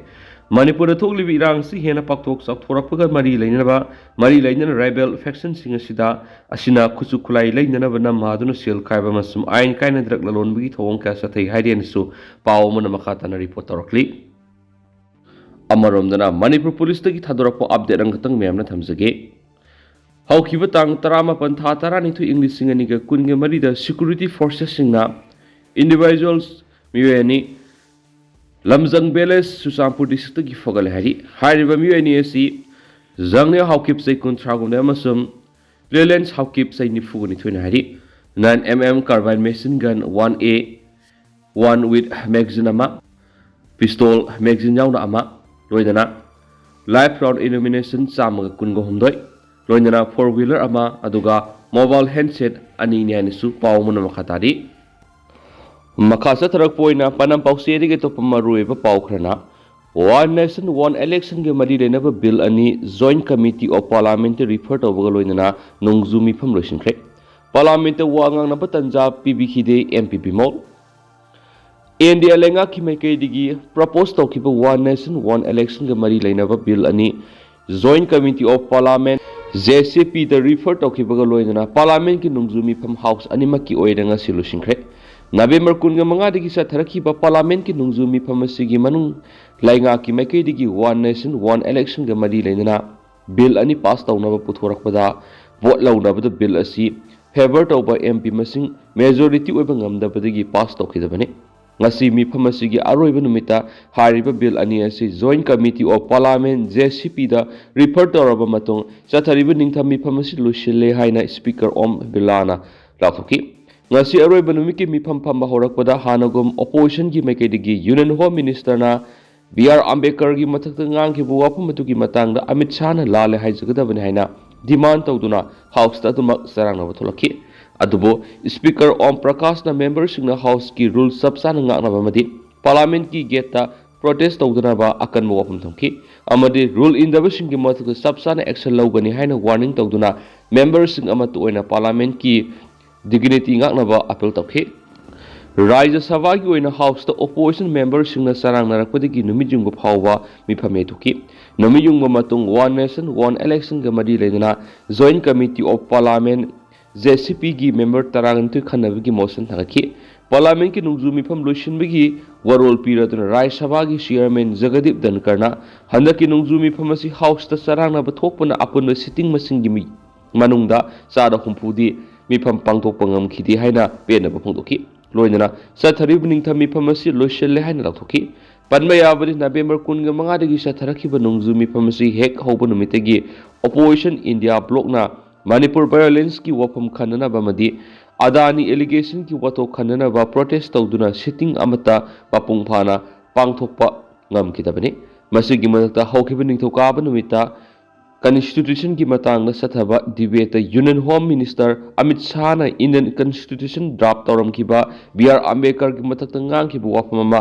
ꯃꯅꯤꯄꯨꯔꯗ ꯊꯣꯛꯂꯤꯕ ꯏꯔꯥꯡ ꯑꯁꯤ ꯍꯦꯟꯅ ꯄꯥꯛꯊꯣꯛ ꯆꯥꯎꯊꯣꯔꯛꯄꯒ ꯃꯔꯤ ꯂꯩꯅꯅꯕ, ꯃꯔꯤ ꯂꯩꯅꯅ ꯔꯥꯏꯕꯦꯜ ꯐꯦꯛꯁꯟꯁꯤꯡ ꯑꯁꯤꯗ, ꯑꯁꯤꯅ ꯈꯨꯠꯁꯨ ꯈꯨꯠꯂꯥꯏ ꯂꯩꯅꯅꯕ ꯅꯝ ꯍꯥꯗꯨꯅ ꯁꯦꯜ ꯈꯥꯏꯕ ꯑꯃꯁꯨꯡ ꯑꯥꯏꯟ ꯀꯥꯏꯅ ꯗ꯭ꯔꯒ ꯂꯂꯣꯟꯕꯒꯤ ꯊꯧꯑꯣꯡ ꯀꯌꯥ ꯆꯠꯊꯩ ꯍꯥꯏꯔꯤ ꯍꯥꯏꯅꯁꯨ ꯄꯥꯎ ꯑꯃꯅ ꯃꯈꯥ ꯇꯥꯅ ꯔꯤꯄꯣꯔꯠ ꯇꯧꯔꯛꯂꯤ꯫ ꯑꯃꯔꯣꯝꯗꯅ ꯃꯅꯤꯄꯨꯔ ꯄꯨꯂꯤꯁꯇꯒꯤ ꯊꯥꯗꯣꯔꯛꯄ ꯑꯞꯗꯦꯠ ꯑꯃꯈꯛꯇꯪ ꯃꯌꯥꯝꯅ ꯊꯝꯖꯒꯦ꯫ ꯍꯧꯈꯤꯕ ꯇꯥꯡ ꯇꯔꯥꯃꯥꯄꯟ ꯊꯥ ꯇꯔꯥꯅꯤꯊꯣꯏ ꯏꯪ ꯂꯤꯁꯤꯡ ꯑꯅꯤꯒ ꯀꯨꯟꯒ ꯃꯔꯤꯗ ꯁꯦꯀ꯭ꯌꯨꯔꯤꯇꯤ ꯐꯣꯔꯁꯦꯁꯁꯤꯡꯅ ꯏꯟꯗꯤꯚꯤꯖꯨꯋꯦꯜꯁ ꯃꯤꯑꯣꯏ ꯑꯅꯤ ꯂꯝꯖꯪ ꯚꯤꯂꯦꯖ ꯆꯨꯔꯆꯥꯟꯄꯨꯔ ꯗꯤꯁꯇ꯭ꯔꯤꯛꯇꯒꯤ ꯐꯒꯠꯂꯦ ꯍꯥꯏꯔꯤ꯫ ꯍꯥꯏꯔꯤꯕ ꯃꯤꯑꯣꯏ ꯑꯅꯤ ꯑꯁꯤ ꯖꯪꯅꯤꯌꯥ ꯍꯥꯎꯀꯤꯞ ꯆꯍꯤ ꯀꯨꯟꯊ꯭ꯔꯥ ꯍꯨꯝꯗꯣꯏ ꯑꯃꯁꯨꯡ ꯂꯤꯂꯦꯟꯁ ꯍꯥꯎꯀꯤꯞ ꯆꯍꯤ ꯅꯤꯐꯨꯒ ꯅꯤꯊꯣꯏꯅ ꯍꯥꯏꯔꯤ꯫ Nine M M carbine machine gun one A, one with magazine ꯑꯃ, ꯄꯤꯁꯇꯣꯜ ꯃꯦꯒꯥꯖꯤꯟ ꯌꯥꯎꯅ ꯑꯃ, ꯂꯣꯏꯅꯅ live round ammunition ꯆꯥꯝꯃꯒ ꯀꯨꯟꯒ ꯍꯨꯝꯗꯣꯏ, ꯂꯣꯏꯅꯅ ꯐꯣꯔ ꯋꯤꯂꯔ ꯑꯃ, ꯑꯗꯨꯒ ꯃꯣꯕꯥꯏꯜ ꯍꯦꯟꯁꯦꯠ ꯑꯅꯤꯅꯤ ꯍꯥꯏꯅꯁꯨ ꯄꯥꯎ ꯑꯃꯅ ꯃꯈꯥ ꯇꯥꯔꯤ꯫ ꯃꯈꯥ ꯆꯠꯊꯔꯛꯄ ꯑꯣꯏꯅ ꯄꯥꯎꯅꯝ ꯄꯥꯎꯆꯦꯗꯒꯤ ꯑꯇꯣꯞꯄ ꯃꯔꯨꯑꯣꯏꯕ ꯄꯥꯎ ꯈꯔꯅ, One Nation One Election ꯒ ꯃꯔꯤ ꯂꯩꯅꯕ ꯕꯤꯜ ꯑꯅꯤ Joint Committee of Parliament ꯇ refer ꯇꯧꯕꯒ ꯂꯣꯏꯅꯅ ꯅꯣꯡꯖꯨ ꯃꯤꯐꯝ ꯂꯣꯏꯁꯤꯟꯈ꯭ꯔꯦ꯫ Parliament ꯇ ꯋꯥ ꯉꯥꯡꯅꯕ ꯇꯟꯖꯥ ꯄꯤꯕꯤꯈꯤꯗꯦ ꯑꯦꯝ ꯄꯤ ꯕꯤꯃꯣꯜ꯫ ꯏꯟꯗꯤꯌꯥ ꯂꯩꯉꯥꯛꯀꯤ ꯃꯥꯏꯀꯩꯗꯒꯤ propose ꯇꯧꯈꯤꯕ One Nation One Election ꯒ ꯃꯔꯤ ꯂꯩꯅꯕ ꯕꯤꯜ ꯑꯅꯤ Joint Committee of Parliament, J C P the refer ꯇꯧꯈꯤꯕꯒ ꯂꯣꯏꯅꯅ Parliament ꯀꯤ ꯅꯣꯡꯖꯨ ꯃꯤꯐꯝ House ꯑꯅꯤꯃꯛꯀꯤ ꯑꯣꯏꯅ ꯉꯁꯤ ꯂꯣꯏꯁꯤꯟꯈ꯭ꯔꯦ꯫ ꯅꯕꯦꯝꯕꯔ ꯀꯨꯟꯒ ꯃꯉꯥꯗꯒꯤ ꯆꯠꯊꯔꯛꯈꯤꯕ Parliament ꯀꯤ ꯅꯣꯡꯖꯨ ꯃꯤꯐꯝ ꯑꯁꯤꯒꯤ ꯃꯅꯨꯡ ꯂꯩꯉꯥꯛꯀꯤ ꯃꯥꯏꯀꯩꯗꯒꯤ One Nation One Election ꯒ ꯃꯔꯤ ꯂꯩꯅꯅ ꯕꯤꯜ ꯑꯅꯤ pass ꯇꯧꯅꯕ ꯄꯨꯊꯣꯔꯛꯄꯗ, vote ꯂꯧꯅꯕꯗ ꯕꯤꯜ ꯑꯁꯤ favour ꯇꯧꯕ ꯑꯦꯝ ꯄꯤ ꯃꯁꯤꯡ majority ꯑꯣꯏꯕ ꯉꯝꯗꯕꯗꯒꯤ pass ꯇꯧꯈꯤꯗꯕꯅꯤ꯫ ꯉꯁꯤ ꯃꯤꯐꯝ ꯑꯁꯤꯒꯤ ꯑꯔꯣꯏꯕ ꯅꯨꯃꯤꯠꯇ ꯍꯥꯏꯔꯤꯕ ꯕꯤꯜ ꯑꯅꯤ ꯑꯁꯤ Joint Committee of Parliament, J C P the refer ꯇꯧꯔꯕ ꯃꯇꯨꯡ, ꯆꯠꯊꯔꯤꯕ ꯅꯤꯡꯊꯝ ꯃꯤꯐꯝ ꯑꯁꯤ ꯂꯣꯏꯁꯤꯜꯂꯦ ꯍꯥꯏꯅ Speaker ꯑꯣꯝ ꯕꯤꯔꯂꯥꯅ ꯂꯥꯎꯊꯣꯛꯈꯤ꯫ ꯉꯁꯤ ꯑꯔꯣꯏꯕ ꯅꯨꯃꯤꯠꯀꯤ ꯃꯤꯐꯝ ꯐꯝꯕ ꯍꯧꯔꯛꯄꯗ ꯍꯥꯟꯅꯒꯨꯝ opposition ꯒꯤ ꯃꯥꯏꯀꯩꯗꯒꯤ Union Home Minister ꯅ ꯕꯤ ꯑꯥꯔ ꯑꯝꯕꯦꯗꯀꯔꯒꯤ ꯃꯊꯛꯇ ꯉꯥꯡꯈꯤꯕ ꯋꯥꯐꯝ ꯑꯗꯨꯒꯤ ꯃꯇꯥꯡꯗ ꯑꯃꯤꯠ ꯁꯥꯍꯅ ꯂꯥꯜꯂꯦ ꯍꯥꯏꯖꯒꯗꯕꯅꯤ ꯍꯥꯏꯅ demand ꯇꯧꯗꯨꯅ House ꯇ ꯑꯗꯨꯃꯛ ꯆꯔꯥꯡꯅꯕ ꯊꯣꯛꯂꯛꯈꯤ꯫ ꯑꯗꯨꯕꯨ Speaker ꯑꯣꯝ ꯄ꯭ꯔꯀꯥꯁꯅ member ꯁꯤꯡꯅ House ꯀꯤ rule ꯆꯞ ꯆꯥꯅ ꯉꯥꯛꯅꯕ ꯑꯃꯗꯤ Parliament ꯀꯤ gate ꯇ protest ꯇꯧꯗꯅꯕ ꯑꯀꯟꯕ ꯋꯥꯐꯝ ꯊꯝꯈꯤ ꯑꯃꯗꯤ rule ꯏꯟꯗꯕꯁꯤꯡꯒꯤ ꯃꯊꯛꯇ ꯆꯞ ꯆꯥꯅ action ꯂꯧꯒꯅꯤ ꯍꯥꯏꯅ warning ꯇꯧꯗꯨꯅ member ꯁꯤꯡ ꯑꯃꯠꯇ ꯑꯣꯏꯅ Parliament ꯀꯤ dignity ꯉꯥꯛꯅꯕ appeal ꯇꯧꯈꯤ꯫ ꯔꯥꯖ꯭ꯌ ꯁꯚꯥꯒꯤ ꯑꯣꯏꯅ House ꯇ opposition member ꯁꯤꯡꯅ ꯆꯔꯥꯡꯅꯔꯛꯄꯗꯒꯤ ꯅꯨꯃꯤꯠ ꯌꯨꯡꯕ ꯐꯥꯎꯕ ꯃꯤꯐꯝ ꯌꯩꯊꯣꯛꯈꯤ꯫ ꯅꯨꯃꯤꯠ ꯌꯨꯡꯕ ꯃꯇꯨꯡ One Nation One Election ꯒ ꯃꯔꯤ ꯂꯩꯅꯅ Joint Committee of Parliament, J C P ꯒꯤ member ꯇꯔꯥꯅꯤꯊꯣꯏ ꯈꯟꯅꯕꯒꯤ motion ꯊꯥꯡꯒꯠꯈꯤ꯫ Parliament ꯀꯤ ꯅꯣꯡꯖꯨ ꯃꯤꯐꯝ ꯂꯣꯏꯁꯤꯟꯕꯒꯤ ꯋꯥꯔꯣꯜ ꯄꯤꯔꯗꯨꯅ ꯔꯥꯖ꯭ꯌ ꯁꯚꯥꯒꯤ Chairman ꯖꯒꯗꯤꯞ ꯙꯟꯀꯔꯅ ꯍꯟꯗꯛꯀꯤ ꯅꯣꯡꯖꯨ ꯃꯤꯐꯝ ꯑꯁꯤ House ꯇ ꯆꯔꯥꯡꯅꯕ ꯊꯣꯛꯄꯅ ꯑꯄꯨꯟꯕ sitting ꯃꯁꯤꯡꯒꯤ ꯃꯤ-, ꯃꯅꯨꯡꯗ ꯆꯥꯗ ꯍꯨꯝꯐꯨꯗꯤ ꯃꯤꯐꯝ ꯄꯥꯡꯊꯣꯛꯄ ꯉꯝꯈꯤꯗꯦ ꯍꯥꯏꯅ ꯄꯦꯟꯗꯕ ꯐꯣꯡꯗꯣꯛꯈꯤ꯫ ꯂꯣꯏꯅꯅ ꯆꯠꯊꯔꯤꯕ ꯅꯤꯡꯊꯝ ꯃꯤꯐꯝ ꯑꯁꯤ ꯂꯣꯏꯁꯤꯜꯂꯦ ꯍꯥꯏꯅ ꯂꯥꯎꯊꯣꯛꯈꯤ꯫ ꯄꯟꯕ ꯌꯥꯕꯗꯤ, ꯅꯕꯦꯝꯕꯔ ꯀꯨꯟꯒ ꯃꯉꯥꯗꯒꯤ ꯆꯠꯊꯔꯛꯈꯤꯕ ꯅꯣꯡꯖꯨ ꯃꯤꯐꯝ ꯑꯁꯤ ꯍꯦꯛ ꯍꯧꯕ ꯅꯨꯃꯤꯠꯇꯒꯤ opposition ꯏꯟꯗꯤꯌꯥ ꯕ꯭ꯂꯣꯛꯅ ꯃꯅꯤꯄꯨꯔ violence ꯀꯤ ꯋꯥꯐꯝ ꯈꯟꯅꯅꯕ ꯑꯃꯗꯤ ꯑꯗꯥꯅꯤ allegation ꯒꯤ ꯋꯥꯊꯣꯛ ꯈꯟꯅꯅꯕ protest ꯇꯧꯗꯨꯅ sitting ꯑꯃꯠꯇ ꯃꯄꯨꯡ ꯐꯥꯅ ꯄꯥꯡꯊꯣꯛꯄ ꯉꯝꯈꯤꯗꯕꯅꯤ꯫ ꯃꯁꯤꯒꯤ ꯃꯊꯛꯇ, ꯍꯧꯈꯤꯕ ꯅꯤꯡꯊꯧꯀꯥꯕ ꯅꯨꯃꯤꯠꯇ Constitution ꯒꯤ ꯃꯇꯥꯡꯗ ꯆꯠꯊꯕ debate ꯇ Union Home Minister ꯑꯃꯤꯠ ꯁꯥꯍꯅ Indian Constitution draft ꯇꯧꯔꯝꯈꯤꯕ ꯕꯤ ꯑꯥꯔ ꯑꯝꯕꯦꯗꯀꯔꯒꯤ ꯃꯊꯛꯇ ꯉꯥꯡꯈꯤꯕ ꯋꯥꯐꯝ ꯑꯃ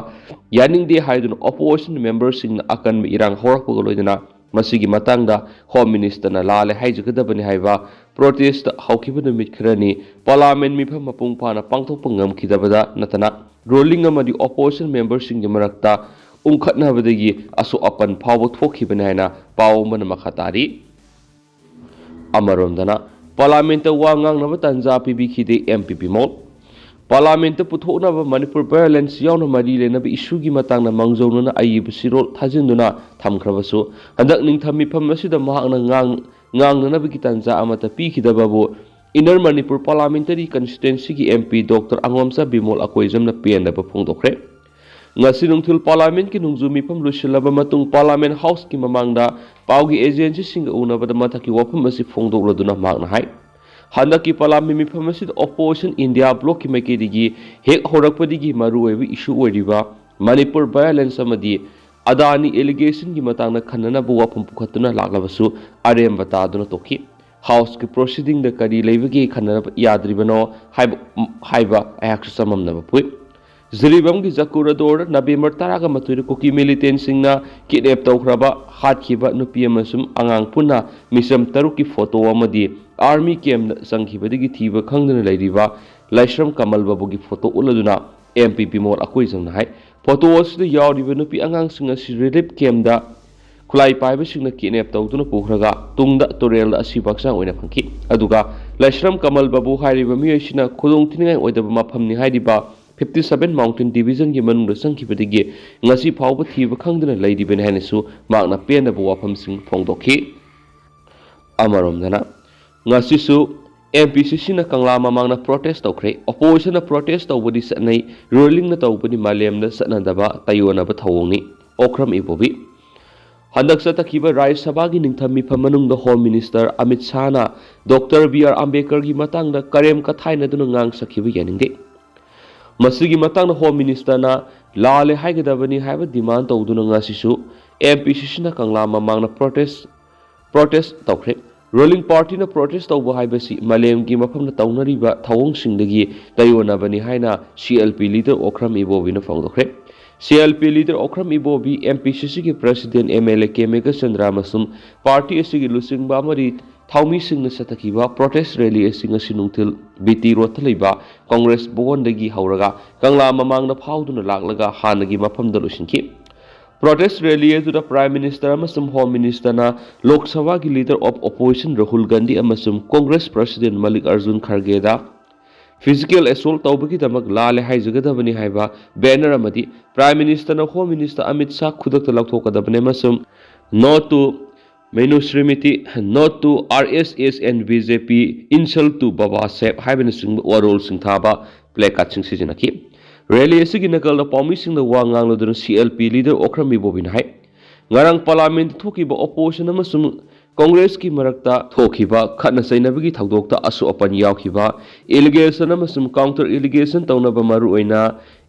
ꯌꯥꯅꯤꯡꯗꯦ ꯍꯥꯏꯗꯨꯅ opposition member ꯁꯤꯡꯅ ꯑꯀꯟꯕ ꯏꯔꯥꯡ ꯍꯧꯔꯛꯄꯒ ꯂꯣꯏꯅꯅ ꯃꯁꯤꯒꯤ ꯃꯇꯥꯡꯗ Home Minister ꯅ ꯂꯥꯜꯂꯦ ꯍꯥꯏꯖꯒꯗꯕꯅꯤ ꯍꯥꯏꯕ protest ꯍꯧꯈꯤꯕ ꯅꯨꯃꯤꯠ ꯈꯔꯅꯤ Parliament ꯃꯤꯐꯝ ꯃꯄꯨꯡ ꯐꯥꯅ ꯄꯥꯡꯊꯣꯛꯄ ꯉꯝꯈꯤꯗꯕꯗ ꯅꯠꯇꯅ ruling ꯑꯃꯗꯤ opposition member ꯁꯤꯡꯒꯤ ꯃꯔꯛꯇ ꯎꯪꯈꯠꯅꯕꯗꯒꯤ ꯑꯁꯣꯛ ꯑꯄꯟ ꯐꯥꯎꯕ ꯊꯣꯛꯈꯤꯕꯅꯤ ꯍꯥꯏꯅ ꯄꯥꯎ ꯑꯃꯅ ꯃꯈꯥ ꯇꯥꯔꯤ꯫ ꯑꯃꯔꯣꯝꯗꯅ Parliament ꯇ ꯋꯥ ꯉꯥꯡꯅꯕ ꯇꯥꯟꯖꯥ ꯄꯤꯕꯤꯈꯤꯗꯦ ꯑꯦꯝ ꯄꯤ ꯕꯤꯃꯣꯜ꯫ Parliament ꯇ ꯄꯨꯊꯣꯛꯅꯕ ꯃꯅꯤꯄꯨꯔ violence ꯌꯥꯎꯅ ꯃꯔꯤ ꯂꯩꯅꯕ issue ꯒꯤ ꯃꯇꯥꯡꯗ ꯃꯥꯡꯖꯧꯅꯅ ꯑꯏꯕ ꯆꯦꯔꯣꯜ ꯊꯥꯖꯤꯟꯗꯨꯅ ꯊꯝꯈ꯭ꯔꯕꯁꯨ, ꯍꯟꯗꯛ ꯅꯤꯡꯊꯝ ꯃꯤꯐꯝ ꯑꯁꯤꯗ ꯃꯍꯥꯛꯅ ꯉꯥꯡ-, ꯉꯥꯡꯅꯅꯕꯒꯤ ꯇꯥꯟꯖꯥ ꯑꯃꯠꯇ ꯄꯤꯈꯤꯗꯕꯕꯨ Inner Manipur Parliamentary Constituency ꯒꯤ ꯑꯦꯝ ꯄꯤ ꯗꯣꯛꯇꯔ ꯑꯉꯣꯝꯆꯥ ꯕꯤꯃꯣꯜ ꯑꯀꯣꯏꯖꯝꯅ ꯄꯦꯟꯗꯕ ꯐꯣꯡꯗꯣꯛꯈ꯭ꯔꯦ꯫ ꯉꯁꯤ ꯅꯨꯡꯊꯤꯜ Parliament ꯀꯤ ꯅꯣꯡꯖꯨ ꯃꯤꯐꯝ ꯂꯣꯏꯁꯤꯜꯂꯕ ꯃꯇꯨꯡ Parliament House ꯀꯤ ꯃꯃꯥꯡꯗ ꯄꯥꯎꯒꯤ agency ꯁꯤꯡꯒ ꯎꯅꯕꯗ ꯃꯊꯛꯀꯤ ꯋꯥꯐꯝ ꯑꯁꯤ ꯐꯣꯡꯗꯣꯛꯂꯗꯨꯅ ꯃꯍꯥꯛꯅ ꯍꯥꯏ, ꯍꯟꯗꯛꯀꯤ Parliament ꯃꯤꯐꯝ ꯑꯁꯤꯗ opposition India Bloc ꯀꯤ ꯃꯥꯏꯀꯩꯗꯒꯤ ꯍꯦꯛ ꯍꯧꯔꯛꯄꯗꯒꯤ ꯃꯔꯨꯑꯣꯏꯕ issue ꯑꯣꯏꯔꯤꯕ ꯃꯅꯤꯄꯨꯔ violence ꯑꯃꯗꯤ ꯑꯗꯥꯅꯤ allegation ꯒꯤ ꯃꯇꯥꯡꯗ ꯈꯟꯅꯅꯕ ꯋꯥꯐꯝ ꯄꯨꯈꯠꯇꯨꯅ ꯂꯥꯛꯂꯕꯁꯨ ꯑꯔꯦꯝꯕ ꯇꯥꯗꯨꯅ ꯇꯣꯛꯈꯤ꯫ House ꯀꯤ proceeding ꯗ ꯀꯔꯤ ꯂꯩꯕꯒꯦ ꯈꯟꯅꯕ ꯌꯥꯗ꯭ꯔꯤꯕꯅꯣ ꯍꯥꯏꯕ, ꯍꯥꯏꯕ ꯑꯩꯍꯥꯛꯁꯨ ꯆꯃꯝꯅꯕ ꯄꯣꯛꯏ꯫ ꯖꯤꯔꯤꯕꯥꯝꯒꯤ ꯖꯀꯨꯔꯥꯗꯣꯔꯗ November ꯇꯔꯥꯒ ꯃꯥꯊꯣꯏꯗ ꯀꯨꯀꯤ militant ꯁꯤꯡꯅ kidnap ꯇꯧꯈ꯭ꯔꯕ, ꯍꯥꯠꯈꯤꯕ ꯅꯨꯄꯤ ꯑꯃꯁꯨꯡ ꯑꯉꯥꯡ ꯄꯨꯟꯅ ꯃꯤꯆꯝ ꯇꯔꯨꯛꯀꯤ photo ꯑꯃꯗꯤ army camp ꯗ ꯆꯪꯈꯤꯕꯗꯒꯤ ꯊꯤꯕ ꯈꯪꯗꯅ ꯂꯩꯔꯤꯕ ꯂꯥꯏꯁ꯭ꯔꯝ ꯀꯃꯜ ꯕꯥꯕꯨꯒꯤ photo ꯎꯠꯂꯗꯨꯅ ꯑꯦꯝ ꯄꯤ ꯕꯤꯃꯣꯜ ꯑꯀꯣꯏꯖꯝꯅ ꯍꯥꯏ, photo ꯑꯁꯤꯗ ꯌꯥꯎꯔꯤꯕ ꯅꯨꯄꯤ ꯑꯉꯥꯡꯁꯤꯡ ꯑꯁꯤ relief camp ꯗ ꯈꯨꯠꯂꯥꯏ ꯄꯥꯏꯕꯁꯤꯡꯅ kidnap ꯇꯧꯗꯨꯅ ꯄꯨꯈ꯭ꯔꯒ ꯇꯨꯡꯗ ꯇꯨꯔꯦꯜꯗ ꯑꯁꯤꯕ ꯍꯛꯆꯥꯡ ꯑꯣꯏꯅ ꯐꯪꯈꯤ꯫ ꯑꯗꯨꯒ ꯂꯥꯏꯁ꯭ꯔꯝ ꯀꯃꯜ ꯕꯥꯕꯨ ꯍꯥꯏꯔꯤꯕ ꯃꯤꯑꯣꯏꯁꯤꯅ ꯈꯨꯗꯣꯡꯊꯤꯅꯤꯡꯉꯥꯏ ꯑꯣꯏꯗꯕ ꯃꯐꯝꯅꯤ ꯍꯥꯏꯔꯤꯕ fifty seven Mountain Division ꯒꯤ ꯃꯅꯨꯡꯗ ꯆꯪꯈꯤꯕꯗꯒꯤ ꯉꯁꯤ ꯐꯥꯎꯕ ꯊꯤꯕ ꯈꯪꯗꯅ ꯂꯩꯔꯤꯕꯅꯤ ꯍꯥꯏꯅꯁꯨ ꯃꯍꯥꯛꯅ ꯄꯦꯟꯗꯕ ꯋꯥꯐꯝꯁꯤꯡ ꯐꯣꯡꯗꯣꯛꯈꯤ꯫ ꯑꯃꯔꯣꯝꯗꯅ ꯉꯁꯤꯁꯨ ꯑꯦꯝ ꯄꯤ ꯁꯤ ꯁꯤ ꯅ ꯀꯪꯂꯥ ꯃꯃꯥꯡꯗ protest ꯇꯧꯈ꯭ꯔꯦ꯫ Opposition ꯅ protest ꯇꯧꯕꯗꯤ ꯆꯠꯅꯩ, ruling ꯅ ꯇꯧꯕꯗꯤ ꯃꯥꯂꯦꯝꯗ ꯆꯠꯅꯗꯕ ꯇꯥꯏꯑꯣꯟꯅꯕ ꯊꯧꯑꯣꯡꯅꯤ꯫ ꯑꯣꯀ꯭ꯔꯝ ꯏꯕꯣꯕꯤ꯫ ꯍꯟꯗꯛ ꯆꯠꯊꯈꯤꯕ ꯔꯥꯖ꯭ꯌ ꯁꯚꯥꯒꯤ ꯅꯤꯡꯊꯝ ꯃꯤꯐꯝ ꯃꯅꯨꯡꯗ Home Minister ꯑꯃꯤꯠ ꯁꯥꯍꯅ ꯗꯣꯛꯇꯔ ꯕꯤ ꯑꯥꯔ ꯑꯝꯕꯦꯗꯀꯔꯒꯤ ꯃꯇꯥꯡꯗ ꯀꯔꯦꯝ ꯀꯊꯥꯏꯅꯗꯨꯅ ꯉꯥꯡ ꯁꯛꯈꯤꯕ ꯌꯥꯅꯤꯡꯗꯦ꯫ ꯃꯁꯤꯒꯤ ꯃꯇꯥꯡꯗ Home Minister ꯅ ꯂꯥꯜꯂꯦ ꯍꯥꯏꯒꯗꯕꯅꯤ ꯍꯥꯏꯕ demand ꯇꯧꯗꯨꯅ ꯉꯁꯤꯁꯨ ꯑꯦꯝ ꯄꯤ ꯁꯤ ꯁꯤ ꯅ ꯀꯪꯂꯥ ꯃꯃꯥꯡꯗ protest ꯄ꯭ꯔꯣꯇꯦꯁ ꯇꯧꯈ꯭ꯔꯦ꯫ ꯔꯨꯂꯤꯡ ꯄꯥꯔꯇꯤꯅ ꯄ꯭ꯔꯣꯇꯦꯁ ꯇꯧꯕ ꯍꯥꯏꯕꯁꯤ ꯃꯥꯂꯦꯝꯒꯤ ꯃꯐꯝꯗ ꯇꯧꯅꯔꯤꯕ ꯊꯧꯑꯣꯡꯁꯤꯡꯗꯒꯤ ꯇꯩꯑꯣꯟꯅꯕꯅꯤ ꯍꯥꯏꯅ ꯁꯤ ꯑꯦꯜ ꯄꯤ ꯂꯤꯗꯔ ꯑꯣꯀ꯭ꯔꯝ ꯏꯕꯣꯕꯤꯅ ꯐꯣꯡꯗꯣꯛꯈ꯭ꯔꯦ꯫ ꯁꯤ ꯑꯦꯜ ꯄꯤ ꯂꯤꯗꯔ ꯑꯣꯀ꯭ꯔꯝ ꯏꯕꯣꯕꯤ, ꯑꯦꯝ ꯄꯤ ꯁꯤ ꯁꯤꯒꯤ president M L A K Meghachandra ꯑꯃꯁꯨꯡ ꯄꯥꯔꯇꯤ ꯑꯁꯤꯒꯤ ꯂꯨꯆꯤꯡꯕ ꯑꯃꯗꯤ ꯊꯧꯃꯤꯁꯤꯡꯅ ꯆꯠꯊꯈꯤꯕ ꯄ꯭ꯔꯣꯇꯦꯁ ꯔꯦꯂꯤ ꯑꯁꯤ ꯉꯁꯤ ꯅꯨꯡꯊꯤꯜ ꯕꯤ ꯇꯤ ꯔꯣꯗꯇ ꯂꯩꯕ ꯀꯪꯒ꯭ꯔꯦꯁ ꯚꯋꯟꯗꯒꯤ ꯍꯧꯔꯒ ꯀꯪꯂꯥ ꯃꯃꯥꯡꯗ ꯐꯥꯎꯗꯨꯅ ꯂꯥꯛꯂꯒ ꯍꯥꯟꯅꯒꯤ ꯃꯐꯝꯗ ꯂꯣꯏꯁꯤꯟꯈꯤ꯫ ꯄ꯭ꯔꯣꯇꯦꯁ ꯔꯦꯂꯤ ꯑꯗꯨꯗ ꯄ꯭ꯔꯥꯏꯝ ꯃꯤꯅꯤꯁꯇꯔ ꯑꯃꯁꯨꯡ ꯍꯣꯝ ꯃꯤꯅꯤꯁꯇꯔꯅ ꯂꯣꯛ ꯁꯚꯥꯒꯤ leader of opposition Rahul Gandhi ꯑꯃꯁꯨꯡ ꯀꯣꯡꯒ꯭ꯔꯦꯁ ꯄ꯭ꯔꯁꯤꯗꯦꯟ ꯃꯜꯂꯤꯛ ꯑꯔꯖꯨꯟ ꯈꯔꯒꯦꯗ ꯐꯤꯖꯤꯀꯦꯜ ꯑꯦꯁꯣꯜꯠ ꯇꯧꯕꯒꯤꯗꯃꯛ ꯂꯥꯜꯂꯦ ꯍꯥꯏꯖꯒꯗꯕꯅꯤ ꯍꯥꯏꯕ ꯕꯦꯅꯔ ꯑꯃꯗꯤ ꯄ꯭ꯔꯥꯏꯝ ꯃꯤꯅꯤꯁꯇꯔꯅ ꯍꯣꯝ ꯃꯤꯅꯤꯁꯇꯔ ꯑꯃꯤꯠ ꯁꯥꯍ ꯈꯨꯗꯛꯇ ꯂꯧꯊꯣꯛꯀꯗꯕꯅꯤ ꯑꯃꯁꯨꯡ "No to Manusmriti, no to R S S and B J P, insult to Baba Saheb" ꯍꯥꯏꯕꯅꯆꯤꯡꯕ ꯋꯥꯔꯣꯜꯁꯤꯡ ꯊꯥꯕ ꯄ꯭ꯂꯦ ꯀꯥꯔꯗꯁꯤꯡ ꯁꯤꯖꯤꯟꯅꯈꯤ꯫ ꯔꯦꯂꯤ ꯑꯁꯤꯒꯤ ꯅꯥꯀꯜꯗ ꯄꯥꯎꯃꯤꯁꯤꯡꯅ ꯋꯥ ꯉꯥꯡꯂꯗꯨꯅ C L P leader Okram ꯏꯕꯣꯕꯤꯅ ꯍꯥꯏ, ꯉꯔꯥꯡ ꯄꯥꯔꯂꯤꯌꯥꯃꯦꯟꯠꯇ ꯊꯣꯛꯈꯤꯕ ꯑꯣꯄꯣꯖꯤꯁꯟ ꯑꯃꯁꯨꯡ ꯀꯣꯡꯒ꯭ꯔꯦꯁꯀꯤ ꯃꯔꯛꯇ ꯊꯣꯛꯈꯤꯕ ꯈꯠꯅ ꯆꯩꯅꯕꯒꯤ ꯊꯧꯗꯣꯛꯇ ꯑꯁꯣꯛ ꯑꯄꯟ ꯌꯥꯎꯈꯤꯕ, ꯑꯦꯂꯤꯒꯦꯁꯟ ꯑꯃꯁꯨꯡ ꯀꯥꯎꯟꯇꯔ ꯑꯦꯂꯤꯒꯦꯁꯟ ꯇꯧꯅꯕ, ꯃꯔꯨꯑꯣꯏꯅ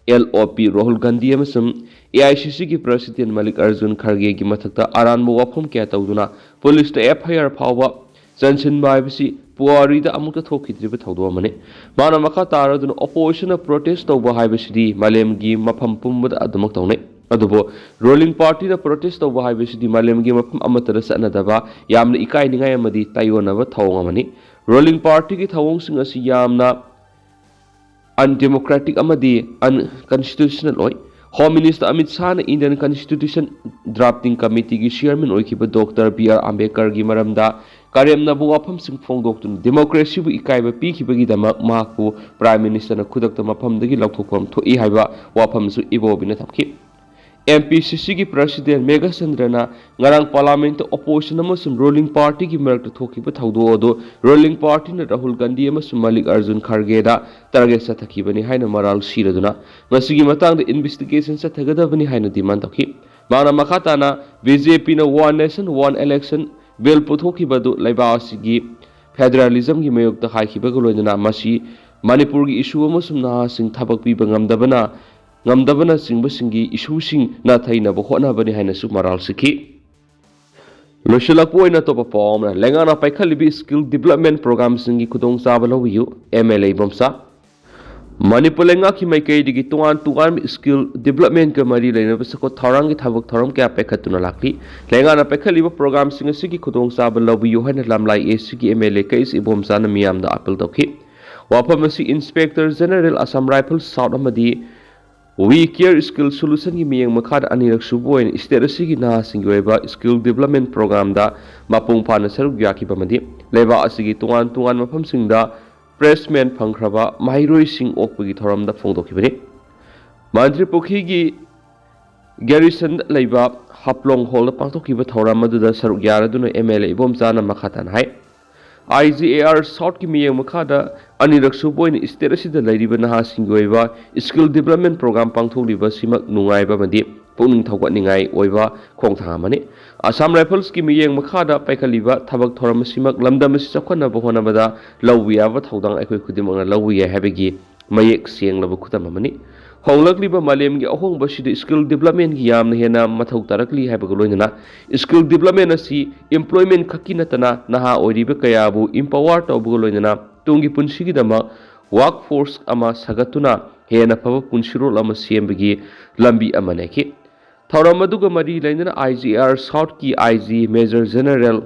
ꯑꯦꯜ ꯑꯣ ꯄꯤ ꯔꯥꯍꯨꯜ ꯒꯥꯟꯙꯤ ꯑꯃꯁꯨꯡ ꯑꯦ ꯑꯥꯏ ꯁꯤ ꯁꯤꯒꯤ ꯄ꯭ꯔꯁꯤꯗꯦꯟ ꯃꯜꯂꯤꯛ ꯑꯔꯖꯨꯟ ꯈꯔꯒꯦꯒꯤ ꯃꯊꯛꯇ ꯑꯔꯥꯟꯕ ꯋꯥꯐꯝ ꯀꯌꯥ ꯇꯧꯗꯨꯅ ꯄꯨꯂꯤꯁꯇ ꯑꯦꯐ ꯑꯥꯏ ꯑꯥꯔ ꯐꯥꯎꯕ ꯆꯟꯁꯤꯟꯕ ꯍꯥꯏꯕꯁꯤ ꯄꯨꯋꯥꯔꯤꯗ ꯑꯃꯨꯛꯇ ꯊꯣꯛꯈꯤꯗ꯭ꯔꯤꯕ ꯊꯧꯗꯣꯛ ꯑꯃꯅꯤ꯫ ꯃꯥꯅ ꯃꯈꯥ ꯇꯥꯔꯗꯨꯅ, "ꯑꯣꯄꯣꯖꯤꯁꯟꯅ ꯄ꯭ꯔꯣꯇꯦꯁ ꯇꯧꯕ ꯍꯥꯏꯕꯁꯤꯗꯤ ꯃꯥꯂꯦꯝꯒꯤ ꯃꯐꯝ ꯄꯨꯝꯕꯗ ꯑꯗꯨꯃꯛ ꯇꯧꯅꯩ, ꯑꯗꯨꯕꯨ ꯔꯨꯂꯤꯡ ꯄꯥꯔꯇꯤꯅ ꯄ꯭ꯔꯣꯇꯦꯁ ꯇꯧꯕ ꯍꯥꯏꯕꯁꯤꯗꯤ ꯃꯥꯂꯦꯝꯒꯤ ꯃꯐꯝ ꯑꯃꯠꯇꯗ ꯆꯠꯅꯗꯕ ꯌꯥꯝꯅ ꯏꯀꯥꯏꯅꯤꯡꯉꯥꯏ ꯑꯃꯗꯤ ꯇꯥꯏꯑꯣꯟꯅꯕ ꯊꯧꯑꯣꯡ ꯑꯃꯅꯤ꯫ ꯔꯨꯂꯤꯡ ꯄꯥꯔꯇꯤꯒꯤ ꯊꯧꯑꯣꯡꯁꯤꯡ ꯑꯁꯤ ꯌꯥꯝꯅ ꯑꯟꯗꯦꯃꯣꯀ꯭ꯔꯦꯇꯤꯛ ꯑꯃꯗꯤ ꯑꯟꯀꯟꯁꯇꯤꯇ꯭ꯌꯨꯁꯅꯦꯜ ꯑꯣꯏ"꯫ ꯍꯣꯝ ꯃꯤꯅꯤꯁꯇꯔ ꯑꯃꯤꯠ ꯁꯥꯍꯅ ꯏꯟꯗꯤꯌꯟ ꯀꯟꯁꯇꯤꯇ꯭ꯌꯨꯁꯟ ꯗ꯭ꯔꯥꯐꯇꯤꯡ ꯀꯃꯤꯇꯤꯒꯤ ꯆꯤꯌꯔꯃꯦꯟ ꯑꯣꯏꯈꯤꯕ ꯗꯣꯛꯇꯔ ꯕꯤ ꯑꯥꯔ ꯑꯝꯕꯦꯗꯀꯔꯒꯤ ꯃꯔꯝꯗ ꯀꯔꯦꯝꯅꯕ ꯋꯥꯐꯝꯁꯤꯡ ꯐꯣꯡꯗꯣꯛꯇꯨꯅ ꯗꯦꯃꯣꯀ꯭ꯔꯦꯁꯤꯕꯨ ꯏꯀꯥꯏꯕ ꯄꯤꯈꯤꯕꯒꯤꯗꯃꯛ ꯃꯍꯥꯛꯄꯨ ꯄ꯭ꯔꯥꯏꯝ ꯃꯤꯅꯤꯁꯇꯔꯅ ꯈꯨꯗꯛꯇ ꯃꯐꯝꯗꯒꯤ ꯂꯧꯊꯣꯛꯐꯝ ꯊꯣꯛꯏ ꯍꯥꯏꯕ ꯋꯥꯐꯝꯁꯨ ꯏꯕꯣꯕꯤꯅ ꯊꯝꯈꯤ꯫ ꯑꯦꯝ ꯄꯤ ꯁꯤ ꯁꯤꯒꯤ ꯄ꯭ꯔꯁꯤꯗꯦꯟ ꯃꯦꯘꯆꯟꯗ꯭ꯔꯅ ꯉꯔꯥꯡ ꯄꯥꯔꯂꯤꯌꯥꯃꯦꯟꯠꯇ ꯑꯣꯄꯣꯖꯤꯁꯟ ꯑꯃꯁꯨꯡ ꯔꯨꯂꯤꯡ ꯄꯥꯔꯇꯤꯒꯤ ꯃꯔꯛꯇ ꯊꯣꯛꯈꯤꯕ ꯊꯧꯗꯣꯛ ꯑꯗꯨ ꯔꯨꯂꯤꯡ ꯄꯥꯔꯇꯤꯅ ꯔꯥꯍꯨꯜ ꯒꯥꯟꯙꯤ ꯑꯃꯁꯨꯡ ꯃꯜꯂꯤꯛ ꯑꯔꯖꯨꯟ ꯈꯔꯒꯦꯗ ꯇꯥꯔꯒꯦꯠ ꯆꯠꯊꯈꯤꯕꯅꯤ ꯍꯥꯏꯅ ꯃꯔꯥꯜ ꯁꯤꯔꯗꯨꯅ, ꯃꯁꯤꯒꯤ ꯃꯇꯥꯡꯗ ꯏꯟꯚꯦꯁꯇꯤꯒꯦꯁꯟ ꯆꯠꯊꯒꯗꯕꯅꯤ ꯍꯥꯏꯅ ꯗꯤꯃꯥꯟ ꯇꯧꯈꯤ꯫ ꯃꯍꯥꯛꯅ ꯃꯈꯥ ꯇꯥꯅ ꯕꯤ ꯖꯦ ꯄꯤꯅ "One Nation, One Election" bill ꯄꯨꯊꯣꯛꯈꯤꯕ ꯑꯗꯨ ꯂꯩꯕꯥꯛ ꯑꯁꯤꯒꯤ ꯐꯦꯗꯔꯦꯂꯤꯖꯝꯒꯤ ꯃꯥꯌꯣꯛꯇ ꯍꯥꯏꯈꯤꯕꯒ ꯂꯣꯏꯅꯅ ꯃꯁꯤ ꯃꯅꯤꯄꯨꯔꯒꯤ ꯏꯁꯨ ꯑꯃꯁꯨꯡ ꯅꯍꯥꯁꯤꯡ ꯊꯕꯛ ꯄꯤꯕ ꯉꯝꯗꯕꯅ, ꯉꯝꯗꯕꯅꯆꯤꯡꯕꯁꯤꯡꯒꯤ ꯏꯁꯨꯁꯤꯡ ꯅꯥꯊꯩꯅꯕ ꯍꯣꯠꯅꯕꯅꯤ ꯍꯥꯏꯅꯁꯨ ꯃꯔꯥꯜ ꯁꯤꯈꯤ꯫ ꯂꯣꯏꯁꯤꯜꯂꯛꯄ ꯑꯣꯏꯅ ꯑꯇꯣꯞꯄ ꯄꯥꯎ ꯑꯃꯅ, ꯂꯩꯉꯥꯛꯅ ꯄꯥꯏꯈꯠꯂꯤꯕ skill development programꯁꯤꯡꯒꯤ ꯈꯨꯗꯣꯡꯆꯥꯕ ꯂꯧꯕꯤꯌꯨ, MLA ꯏꯕꯣꯝꯆꯥ꯫ ꯃꯅꯤꯄꯨꯔ ꯂꯩꯉꯥꯛꯀꯤ ꯃꯥꯏꯀꯩꯗꯒꯤ ꯇꯣꯉꯥꯟ ꯇꯣꯉꯥꯟꯕ skill developmentꯀ ꯃꯔꯤ ꯂꯩꯅꯕ ꯆꯥꯎꯈꯠ ꯊꯧꯔꯥꯡꯒꯤ ꯊꯕꯛ ꯊꯧꯔꯝ ꯀꯌꯥ ꯄꯥꯏꯈꯠꯇꯨꯅ ꯂꯥꯛꯂꯤ꯫ ꯂꯩꯉꯥꯛꯅ ꯄꯥꯏꯈꯠꯂꯤꯕ programꯁꯤꯡ ꯑꯁꯤꯒꯤ ꯈꯨꯗꯣꯡꯆꯥꯕ ꯂꯧꯕꯤꯌꯨ ꯍꯥꯏꯅ ꯂꯝꯂꯥꯏ ACꯒꯤ MLA ꯀꯩꯁ ꯏꯕꯣꯝꯆꯥꯅ ꯃꯤꯌꯥꯝꯗ ꯑꯥꯄꯤꯜ ꯇꯧꯈꯤ꯫ ꯋꯥꯐꯝ ꯑꯁꯤ Inspector General Assam Rifles South ꯑꯃꯗꯤ We Care Skill Solutionꯒꯤ ꯃꯤꯠꯌꯦꯡ ꯃꯈꯥꯗ ꯑꯅꯤꯔꯛ ꯁꯨꯕ ꯑꯣꯏꯅ state ꯑꯁꯤꯒꯤ ꯅꯍꯥꯁꯤꯡꯒꯤ ꯑꯣꯏꯕ skill development programꯗ ꯃꯄꯨꯡ ꯐꯥꯅ ꯁꯔꯨꯛ ꯌꯥꯈꯤꯕ ꯑꯃꯗꯤ ꯂꯩꯕꯥꯛ ꯑꯁꯤꯒꯤ ꯇꯣꯉꯥꯟ ꯇꯣꯉꯥꯟꯕ ꯃꯐꯝꯁꯤꯡꯗ placement ꯐꯪꯈ꯭ꯔꯕ ꯃꯍꯩꯔꯣꯏꯁꯤꯡ ꯑꯣꯛꯄꯒꯤ ꯊꯧꯔꯝꯗ ꯐꯣꯡꯗꯣꯛꯈꯤꯕꯅꯤ꯫ ꯃꯟꯇ꯭ꯔꯤ ꯄꯨꯈ꯭ꯔꯤꯒꯤ garrisonꯗ ꯂꯩꯕ ꯍꯥꯞꯂꯣꯡ hallꯗ ꯄꯥꯡꯊꯣꯛꯈꯤꯕ ꯊꯧꯔꯝ ꯑꯗꯨꯗ ꯁꯔꯨꯛ ꯌꯥꯔꯗꯨꯅ MLA ꯏꯕꯣꯝꯆꯥꯅ ꯃꯈꯥ ꯇꯥꯅ ꯍꯥꯏ, IGAR Southꯀꯤ ꯃꯤꯠꯌꯦꯡ ꯃꯈꯥꯗ ꯑꯅꯤꯔꯛ ꯁꯨꯕ ꯑꯣꯏꯅ state ꯑꯁꯤꯗ ꯂꯩꯔꯤꯕ ꯅꯍꯥꯁꯤꯡꯒꯤ ꯑꯣꯏꯕ skill development program ꯄꯥꯡꯊꯣꯛꯂꯤꯕ ꯑꯁꯤꯃꯛ ꯅꯨꯡꯉꯥꯏꯕ ꯑꯃꯗꯤ ꯄꯨꯛꯅꯤꯡ ꯊꯧꯒꯠꯅꯤꯡꯉꯥꯏ ꯑꯣꯏꯕ ꯈꯣꯡꯊꯥꯡ ꯑꯃꯅꯤ꯫ Assam Riflesꯀꯤ ꯃꯤꯠꯌꯦꯡ ꯃꯈꯥꯗ ꯄꯥꯏꯈꯠꯂꯤꯕ ꯊꯕꯛ ꯊꯧꯔꯝ ꯑꯁꯤꯃꯛ ꯂꯝꯗꯝ ꯑꯁꯤ ꯆꯥꯎꯈꯠꯅꯕ ꯍꯣꯠꯅꯕꯗ ꯂꯧꯕ ꯌꯥꯕ ꯊꯧꯗꯥꯡ ꯑꯩꯈꯣꯏ ꯈꯨꯗꯤꯡꯃꯛꯅ ꯂꯧꯕ ꯌꯥꯏ ꯍꯥꯏꯕꯒꯤ ꯃꯌꯦꯛ ꯁꯦꯡꯂꯕ ꯈꯨꯗꯝ ꯑꯃꯅꯤ꯫ ꯍꯣꯡꯂꯛꯂꯤꯕ ꯃꯥꯂꯦꯝꯒꯤ ꯑꯍꯣꯡꯕ ꯑꯁꯤꯗ skill developmentꯀꯤ ꯌꯥꯝꯅ ꯍꯦꯟꯅ ꯃꯊꯧ ꯇꯥꯔꯛꯂꯤ ꯍꯥꯏꯕꯒ ꯂꯣꯏꯅꯅ, skill development ꯑꯁꯤ employment ꯈꯛꯀꯤ ꯅꯠꯇꯅ ꯅꯍꯥ ꯑꯣꯏꯔꯤꯕ ꯀꯌꯥꯕꯨ empower ꯇꯧꯕꯒ ꯂꯣꯏꯅꯅ ꯇꯨꯡꯒꯤ ꯄꯨꯟꯁꯤꯒꯤꯗꯃꯛ workforce ꯑꯃ ꯁꯥꯒꯠꯇꯨꯅ ꯍꯦꯟꯅ ꯐꯕ ꯄꯨꯟꯁꯤꯔꯣꯜ ꯑꯃ ꯁꯦꯝꯕꯒꯤ ꯂꯝꯕꯤ ꯑꯃ ꯂꯩꯈꯤ꯫ ꯊꯧꯔꯝ ꯑꯗꯨꯒ ꯃꯔꯤ ꯂꯩꯅꯅ IGAR Southꯀꯤ IG Major General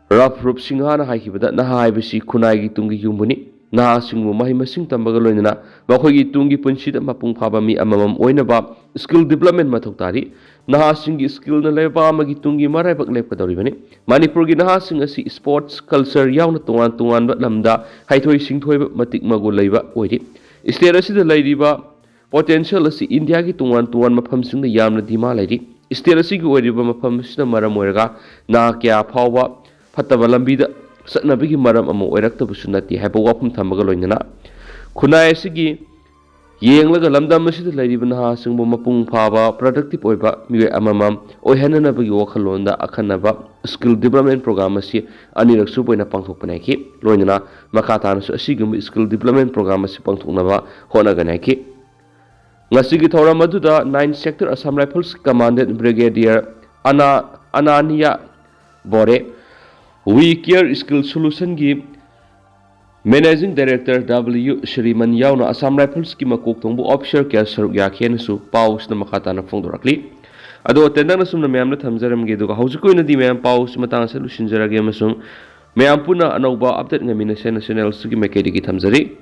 Ravroop ꯁꯤꯡꯍꯥꯅ ꯍꯥꯏꯈꯤꯕꯗ, ꯅꯍꯥ ꯍꯥꯏꯕꯁꯤ ꯈꯨꯟꯅꯥꯏꯒꯤ ꯇꯨꯡꯒꯤ ꯌꯨꯝꯕꯨꯅꯤ꯫ ꯅꯍꯥꯁꯤꯡꯕꯨ ꯃꯍꯩ ꯃꯁꯤꯡ ꯇꯝꯕꯒ ꯂꯣꯏꯅꯅ ꯃꯈꯣꯏꯒꯤ ꯇꯨꯡꯒꯤ ꯄꯨꯟꯁꯤꯗ ꯃꯄꯨꯡ ꯐꯥꯕ ꯃꯤ ꯑꯃꯃꯝ ꯑꯣꯏꯅꯕ skill development ꯃꯊꯧ ꯇꯥꯔꯤ꯫ ꯅꯍꯥꯁꯤꯡꯒꯤ skillꯅ ꯂꯩꯕꯥꯛ ꯑꯃꯒꯤ ꯇꯨꯡꯒꯤ ꯃꯔꯥꯏꯕꯛ ꯂꯦꯞꯀꯗꯧꯔꯤꯕꯅꯤ꯫ ꯃꯅꯤꯄꯨꯔꯒꯤ ꯅꯍꯥꯁꯤꯡ ꯑꯁꯤ sports, culture ꯌꯥꯎꯅ ꯇꯣꯉꯥꯟ ꯇꯣꯉꯥꯟꯕ ꯂꯝꯗ ꯍꯩꯊꯣꯏ ꯁꯤꯡꯊꯣꯏꯕ ꯃꯇꯤꯛ ꯃꯒꯨꯟ ꯂꯩꯕ ꯑꯣꯏꯔꯤ꯫ State ꯑꯁꯤꯗ ꯂꯩꯔꯤꯕ potential ꯑꯁꯤ ꯏꯟꯗꯤꯌꯥꯒꯤ ꯇꯣꯉꯥꯟ ꯇꯣꯉꯥꯟꯕ ꯃꯐꯝꯁꯤꯡꯗ ꯌꯥꯝꯅ demand ꯂꯩꯔꯤ꯫ State ꯑꯁꯤꯒꯤ ꯑꯣꯏꯔꯤꯕ ꯃꯐꯝ ꯑꯁꯤꯅ ꯃꯔꯝ ꯑꯣꯏꯔꯒ ꯅꯍꯥ ꯀꯌꯥ ꯐꯥꯎꯕ ꯐꯠꯇꯕ ꯂꯝꯕꯤꯗ ꯆꯠꯅꯕꯒꯤ ꯃꯔꯝ ꯑꯃ ꯑꯣꯏꯔꯛꯇꯕꯁꯨ ꯅꯠꯇꯦ ꯍꯥꯏꯕ ꯋꯥꯐꯝ ꯊꯝꯕꯒ ꯂꯣꯏꯅꯅ, ꯈꯨꯟꯅꯥꯏ ꯑꯁꯤꯒꯤ ꯌꯦꯡꯂꯒ ꯂꯝꯗꯝ ꯑꯁꯤꯗ ꯂꯩꯔꯤꯕ ꯅꯍꯥꯁꯤꯡꯕꯨ ꯃꯄꯨꯡ ꯐꯥꯕ productive ꯑꯣꯏꯕ ꯃꯤꯑꯣꯏ ꯑꯃꯃꯝ ꯑꯣꯏꯍꯟꯅꯅꯕꯒꯤ ꯋꯥꯈꯜꯂꯣꯟꯗ ꯑꯈꯟꯅꯕ skill development program ꯑꯁꯤ ꯑꯅꯤꯔꯛ ꯁꯨꯕ ꯑꯣꯏꯅ ꯄꯥꯡꯊꯣꯛꯄꯅꯦ ꯍꯥꯏꯈꯤ꯫ ꯂꯣꯏꯅꯅ ꯃꯈꯥ ꯇꯥꯅꯁꯨ ꯑꯁꯤꯒꯨꯝꯕ skill development program ꯑꯁꯤ ꯄꯥꯡꯊꯣꯛꯅꯕ ꯍꯣꯠꯅꯒꯅꯤ ꯍꯥꯏꯈꯤ꯫ ꯉꯁꯤꯒꯤ ꯊꯧꯔꯝ ꯑꯗꯨꯗ Nine Sector Assam Rifles Commandant Brigadier ꯑꯅꯥ ꯑꯅꯥꯅꯤꯌꯥ ꯕꯣꯔꯦ, ꯋꯤ ꯀꯤꯌꯔ ꯁ꯭ꯀꯤꯜ ꯁꯣꯂꯨꯁꯟꯒꯤ ꯃꯦꯅꯦꯖꯤꯡ ꯗꯥꯏꯔꯦꯛꯇꯔ ꯗꯕ꯭ꯂꯤꯌꯨ ꯁ꯭ꯔꯤꯃꯟ ꯌꯥꯎꯅ ꯑꯁꯥꯝ ꯔꯥꯏꯐꯜꯁꯀꯤ ꯃꯀꯣꯛ ꯊꯣꯡꯕ ꯑꯣꯐꯤꯁꯔ ꯀꯌꯥ ꯁꯔꯨꯛ ꯌꯥꯈꯤ ꯍꯥꯏꯅꯁꯨ ꯄꯥꯎꯁꯤꯅ ꯃꯈꯥ ꯇꯥꯅ ꯐꯣꯡꯗꯣꯔꯛꯂꯤ꯫ ꯑꯗꯣ ꯇꯦꯟꯗꯛꯅ ꯁꯨꯝꯅ ꯃꯌꯥꯝꯗ ꯊꯝꯖꯔꯝꯒꯦ, ꯑꯗꯨꯒ ꯍꯧꯖꯤꯛꯀꯤ ꯑꯣꯏꯅꯗꯤ ꯃꯌꯥꯝ ꯄꯥꯎꯁꯤ ꯃꯇꯥꯡ ꯑꯁꯤꯗ ꯂꯣꯏꯁꯤꯟꯖꯔꯒꯦ, ꯑꯃꯁꯨꯡ ꯃꯌꯥꯝ ꯄꯨꯟꯅ ꯑꯅꯧꯕ ꯑꯞꯗꯦꯠ ꯉꯥꯏꯃꯤꯟꯅꯁꯦꯅ ꯆꯦꯅꯦꯜꯁꯤꯒꯤ ꯃꯥꯏꯀꯩꯗꯒꯤ ꯊꯝꯖꯔꯤ꯫